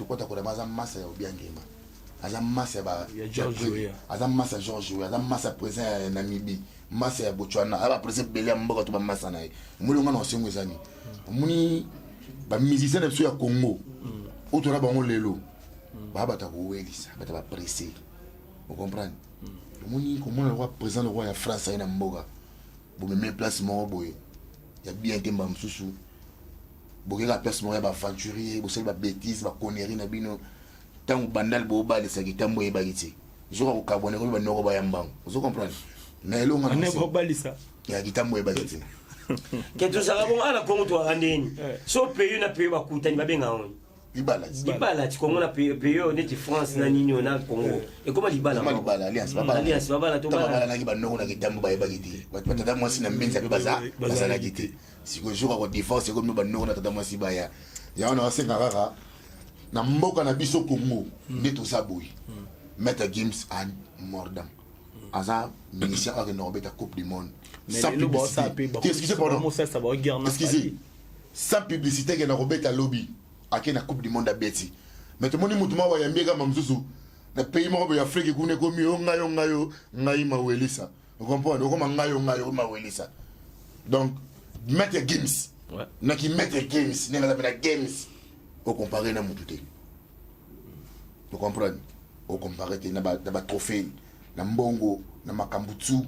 Kota Koraman aza masa ya Obiangema, aza masa ya aza masa ya George Weah, aza masa ya président ya Namibie, masa ya Botswana, aza baprésident ebele ya mboka to bamasa na ye. Omoni onga na osengo eza nini? Omoni bamusicien na biso ya Congo oyo tona bango lelo, baa bato ya kowelisa, bato ya bapresse, ocomprendre? Omoni komona lokwa président lokwa ya France aye na mboka, bomeme place moko boye ya bien te. Mbala mosusu bokeka place moko ya baaventurier, bosali babêtises, baconneries na bino. Ntango bandal bobalisaki, ntango oyebaki te zoka kokabwana komi banoko baya mbango, ozo comprendre na elonga ya kitambo oyebaki te. Ke tozalaka bongo ana Kongo, tozalaka ndeni so pays na pays bakutani, babenga yango libala. Libala ti Kongo na pays oyo neti France na nini oyo na Kongo ekoma libala. Libala, alliance. Alliance, babala to. Babalanaki banoko na kitambo, bayebaki te. Bato batata mwasi na mbenza mpe bazalaki te. Sikoyo jour ako divorce ekomi banoko na tata mwasi baya. Yango na basenga kaka na mboka na biso Congo nde toza boye. Maître Gims a mordant aza musicien oyo akende kobeta Coupe du monde sans publicité. Excusez, pardon, excusez, sans publicité akende kobeta lobi, ake na Coupe du monde, abeti. Mais tomoni mutu moko bayambi ekama mosusu na pays moko boye Afrique kuna, ekomi yo ngai yo ngai yo ngai mawelisa, ocomprendre? Okoma ngai yo ngai yo mawelisa. Donc Maître Gims naki Maître Gims ndenge aza mpe na Games, ocompare na mutu te, ocomprendre? Ocompare te na batrophée, na mbongo, na makambo tu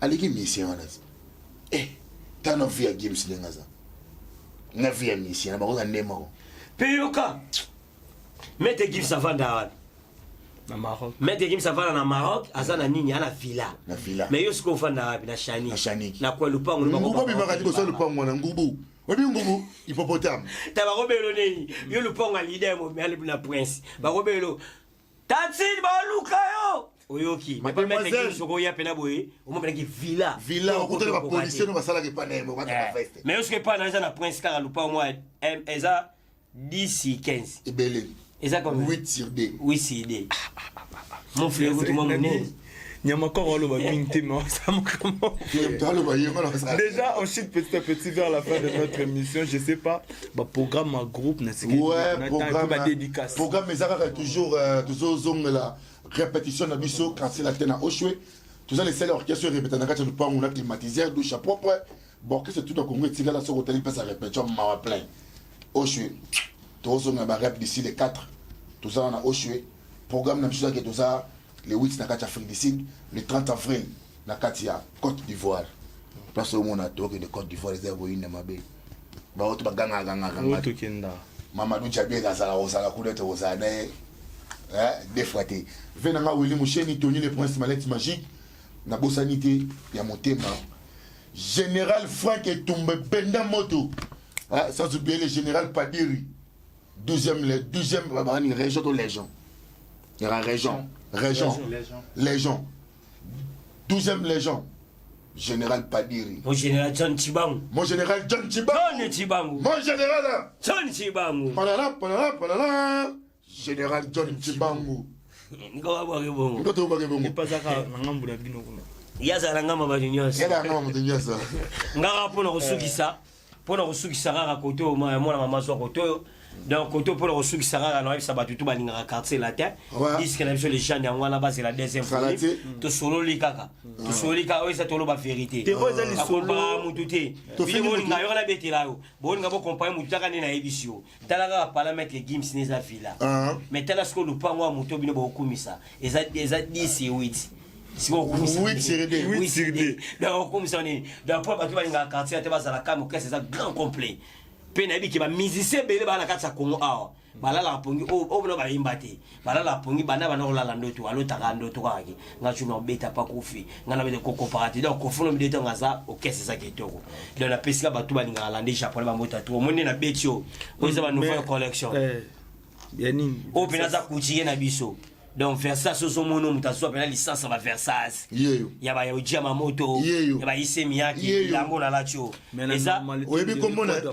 aleki musicien wana ti tana vie ya Gims ndenge aza na vie ya musicien na bakoza nde moko. Mpe yoka, Maître Gims avanda wapi? Na Maroc. Maître Gims avanda na Maroc, aza na nini, ana villa. Na villa. Mais yo sikoyo ofanda wapi? Na Shani. Na Shaniki. Na kwa lupango. Ngubu abimaka liboso ya lupango wana. Ngubu, oyebi ngubu, hippopotame. Ta bakobelo nini yo lupango ya leader mobali na prince, bakobelo tantine, baluka yo, oyoki? Mademoiselle. Soki oya mpena boye, omopenaki villa. Villa, okutani bapolisier no basalaka epa na ye moko bata baveste. Mais yo soki epa na eza na prince kaka lupango mwa eza 10 15. Ebele. Eza combien? 8 sur 2. 8 sur 2, mon frère, kutu mwa monene. Nyamakor aloba mingi te, mais ça makambo. Aloba ye ngo na. Déjà, on chute petit à petit vers la fin de notre émission. Je sais pas, bah, programme ma groupe, na Ouais, programme. Ba dédicace. Programme eza kaka toujours tozozongela répétition na biso quartier latin na Oshwe. Toza le seul orchestre oyo répéta na kati ya lupango na climatiseur, douche propre. Bon, orchestre tout na Congo etikala soki otali mpesa répétition, mawa plein. Oshwe tozozongela barep d'ici le 4, toza na Oshwe. Programme na biso ezaki toza le 8 na kati ya Afrique du Sud, le 30 avril na kati ya Côte d'Ivoire. Place oyo omona tokende Côte d'Ivoire eza ya koyinda mabe, baoto bagangagangaganga. Tokenda. Mamadou Djabiel azala kozala kuna, tokozala na ye deux fois te. Ve nanga Willi Musheni, Tony le Prince, Malette Magique. Nabosani te ya motema. Général Frank Etumba Benda Moto. Ah, sans oublier le général Padiri. 12e, le 12e région to légion. Il y aura région. Région. Légion. 12e légion. Général Padiri. Mon général John Chibangu. Mon général John Chibangu. John Chibangu. Mon général. John Chibangu. Palala, palala, palala. Général John Chibangu. Niko babwaki bongo. Niko tobwaki bongo. Epazaka na ngambo na bino kuna. Yazala ngambo bato nyonso. Yazala ngambo bato nyonso. Ngaka mpona kosukisa mpona kosukisa kaka kote oyo mwana mama zwa kote oyo donc kote mpona kosukisa kaka nayebisa bato tu balingaka quartier latin diske na biso legende yango wana bazela deuxième volume tosololi kaka tosololi kaka oyo eza toloba vérité akompara motu te bino bolinga yo kana betela yo bolinga bokompare motu taka nde nayebisi yo tala kaka pala maître gims ne eza villa mais tala sikoyo lopango ya moto bino bokokumisa eza 10 et 8 sikoyo okumisa donc okumisa nini donc mpo bato balingaka quartier te bazala kame orchestre eza grand complet mpe nayebi ke bamusicien ebele baa na kati ya congo awa balalaka pongi oyo bino bayimba te balalaka pongi banda banda kolala ndoto alotaka ndoto kaka ke nga jour na pa kofi nga na beta kokopaka te donc kofi olomide ntango aza orchestre eza kitoko donc napesi ka bato balingaka lande japonais bambota to omoni nde na beti oyo oyo eza banouvelle collection oyo mpena aza couturier na biso donc Versace ozomona moto azwa mpena licence ya baversace ya bayoji mamoto ya baise miyaki yango nalati oyo eza oyebi komona te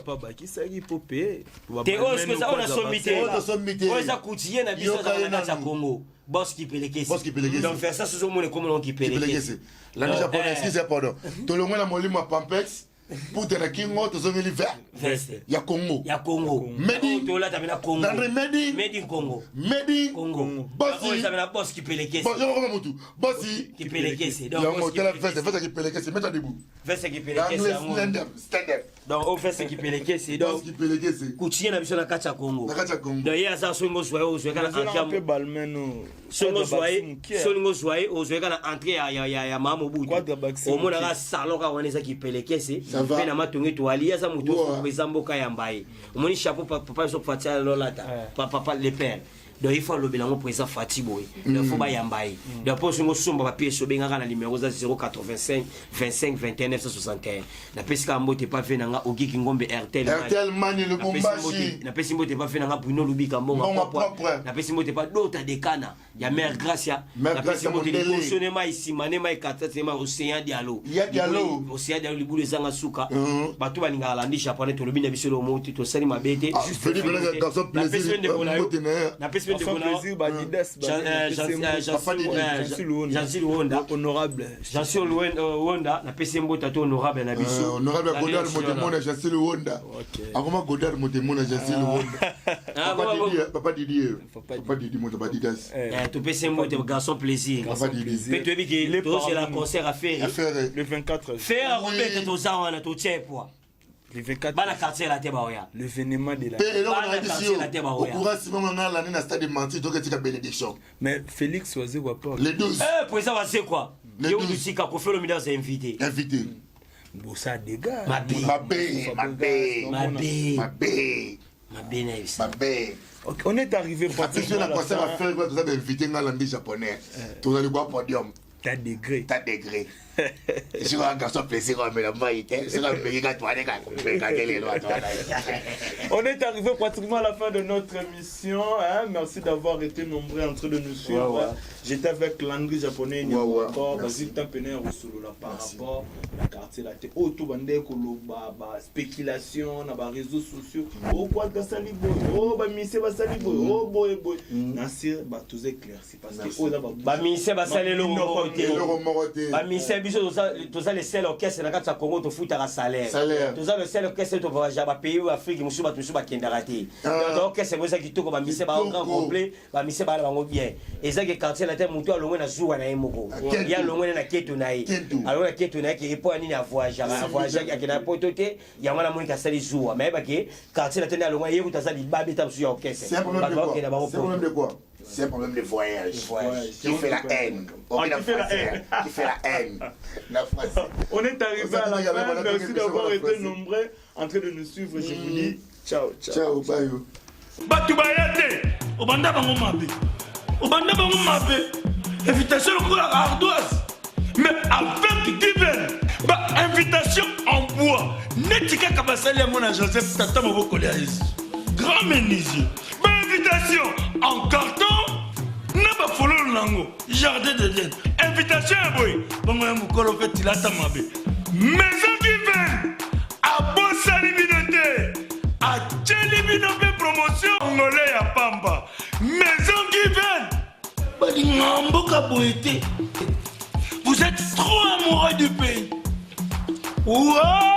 oyo sikoyo oyo nasombi te oyo eza couturier na biso azalaka na kati ya congo boss kipelekese donc Versace ozomona ekomona kipelekese landi japonais excuse pardon tolongwe na molimo ya pampex Puta na kingo tozongeli veste ya Congo. Ya Congo. Made in tolata mena Congo. Landry made in. Made in Congo. Made in Congo. Bosi. Oyo mena boss kipelekese. Bosi yoko mutu. Bosi kipelekese. Donc yango tala veste veste kipelekese mets debout. Veste kipelekese yango. Stand up stand up. Donc o veste kipelekese donc boss kipelekese. Kutie na biso na kati ya Congo. Na kati ya Congo. Donc ye aza songo zwa yo zwa kana entrée. Balmeno. Songo zwa ye solingo zwa ye ozwa kaka na entrée ya, ya, ya, ya mama mobutu omonaka salon kaka wana eza kipelekese mpe na matonge toali aza motu eza mboka yamba ye omoni chapeau papa biso fati alolata papa le père donc il faut alobela yango président fati boye donc faut bayamba ye donc mpo soki osomba bapiese obengaka na numéro eza 085 25 21 961 napesi kaka mbote pa ve na nga ogiki ngombe airtel airtel mani lubumbashi napesi mbote pa ve na nga bruno lubika mbonga propre napesi mbote pa dota dekana ya mère gracia napesi mbote liboso ne mai nsima ne mai katikati ne mai océan dialo océan dialo libulu ezanga suka bato balingaka landi japonais tolobi na biso lomo te tosali mabe te napesi mpe ndeko na yo napesi mpe ndeko na Jansi Luonda honorable Jansi Luonda napesi mbote to honorable na biso honorable Godard Motemona Jansi Luonda akoma Godard Motemona Jansi Luonda papa Didier papa Didi moto badidas topesi mbote garçon plaisir papa Didi mpe toyebi ke tozozela concert affaire le 24 faire akobeta toza wana totia poids le 24 bana quartier la te baoya l'événement de la mpe eloko nayebisi yo okura nsima nga alandi na stade martyr toketika bénédiction mais Félix Wazekwa pas le 12 président Wazekwa ye utusika Koffi Olomide aza invité invité bosa dégâts mabe mabe mabe mabe mabe mabe nayebisa mabe Ok, on est arrivé pratiquement na concert à faire quoi toza invité nga landi japonais tozali kwa podium ta degré ta degré soki un garçon plaisir amela mai te soki ameki ka toile ka komeka te lelo On est arrivé pratiquement à la fin de notre émission. Hein? Merci d'avoir été nombreux en train de nous suivre. Ouais, ouais. J'étais avec Landry japonais Ouais, ouais. encore Basile Tampene Rosolola par rapport à quartier la te oyo to bande koloba ba spéculation na ba réseaux sociaux o kwa basali boye o ba mise basali boye o boye boye Nasir ba tous éclairci parce que oyo eza ba bamise basali eloko moko te eloko moko te bamise biso toza le seul orchestre na kati ya congo tofutaka salaire Salaire. toza le seul orchestre tovoyagea bapays oyo afrique mosusu bato mosusu bakendaka te donc orchestre ngo eza kitoko bamise bao grand Kitoko. complet bamise baa na bango bien eza ke quartier latin motu alongwe na zuwa na ye moko Ketu. ye alongwe na keto na ye Ketu. alongwe na keto na ye ke po ya nini avoyageaka avoyageaki akendaka poto te yango wana moniki asali zuwa mais yebake quartier latin nde alongwe ye kutu aza libabe ta mosusu ya orchestre C'est un problème bato de quoi bakokenda bango C'est un problème poto de quoi C'est un problème de voyage. Voyage. Qui fait la haine. On Ah, dit la qui fait la français. haine. Qui fait la haine. La français. On est arrivé à la fin. Merci d'avoir été nombreux en train de nous suivre. Je vous dis ciao, ciao. Ciao, bye. bato baya te obanda bango mabe obanda bango mabe invitation lokola ardoise Mais avec Given, ba invitation en bois neti kaka basali yango na Joseph tata mobokoli ya Yesu. Grand menuisier. Ba invitation en carton na bafololo nango jardin d'Eden. Invitation ya boye bongo ya mokolo mpe tilata mabe. Maison Given abosani bino te, atieli bino mpe promotion ngole ya pamba. Maison Given balingaka mboka boye te. Vous êtes trop amoureux du pays. Wow!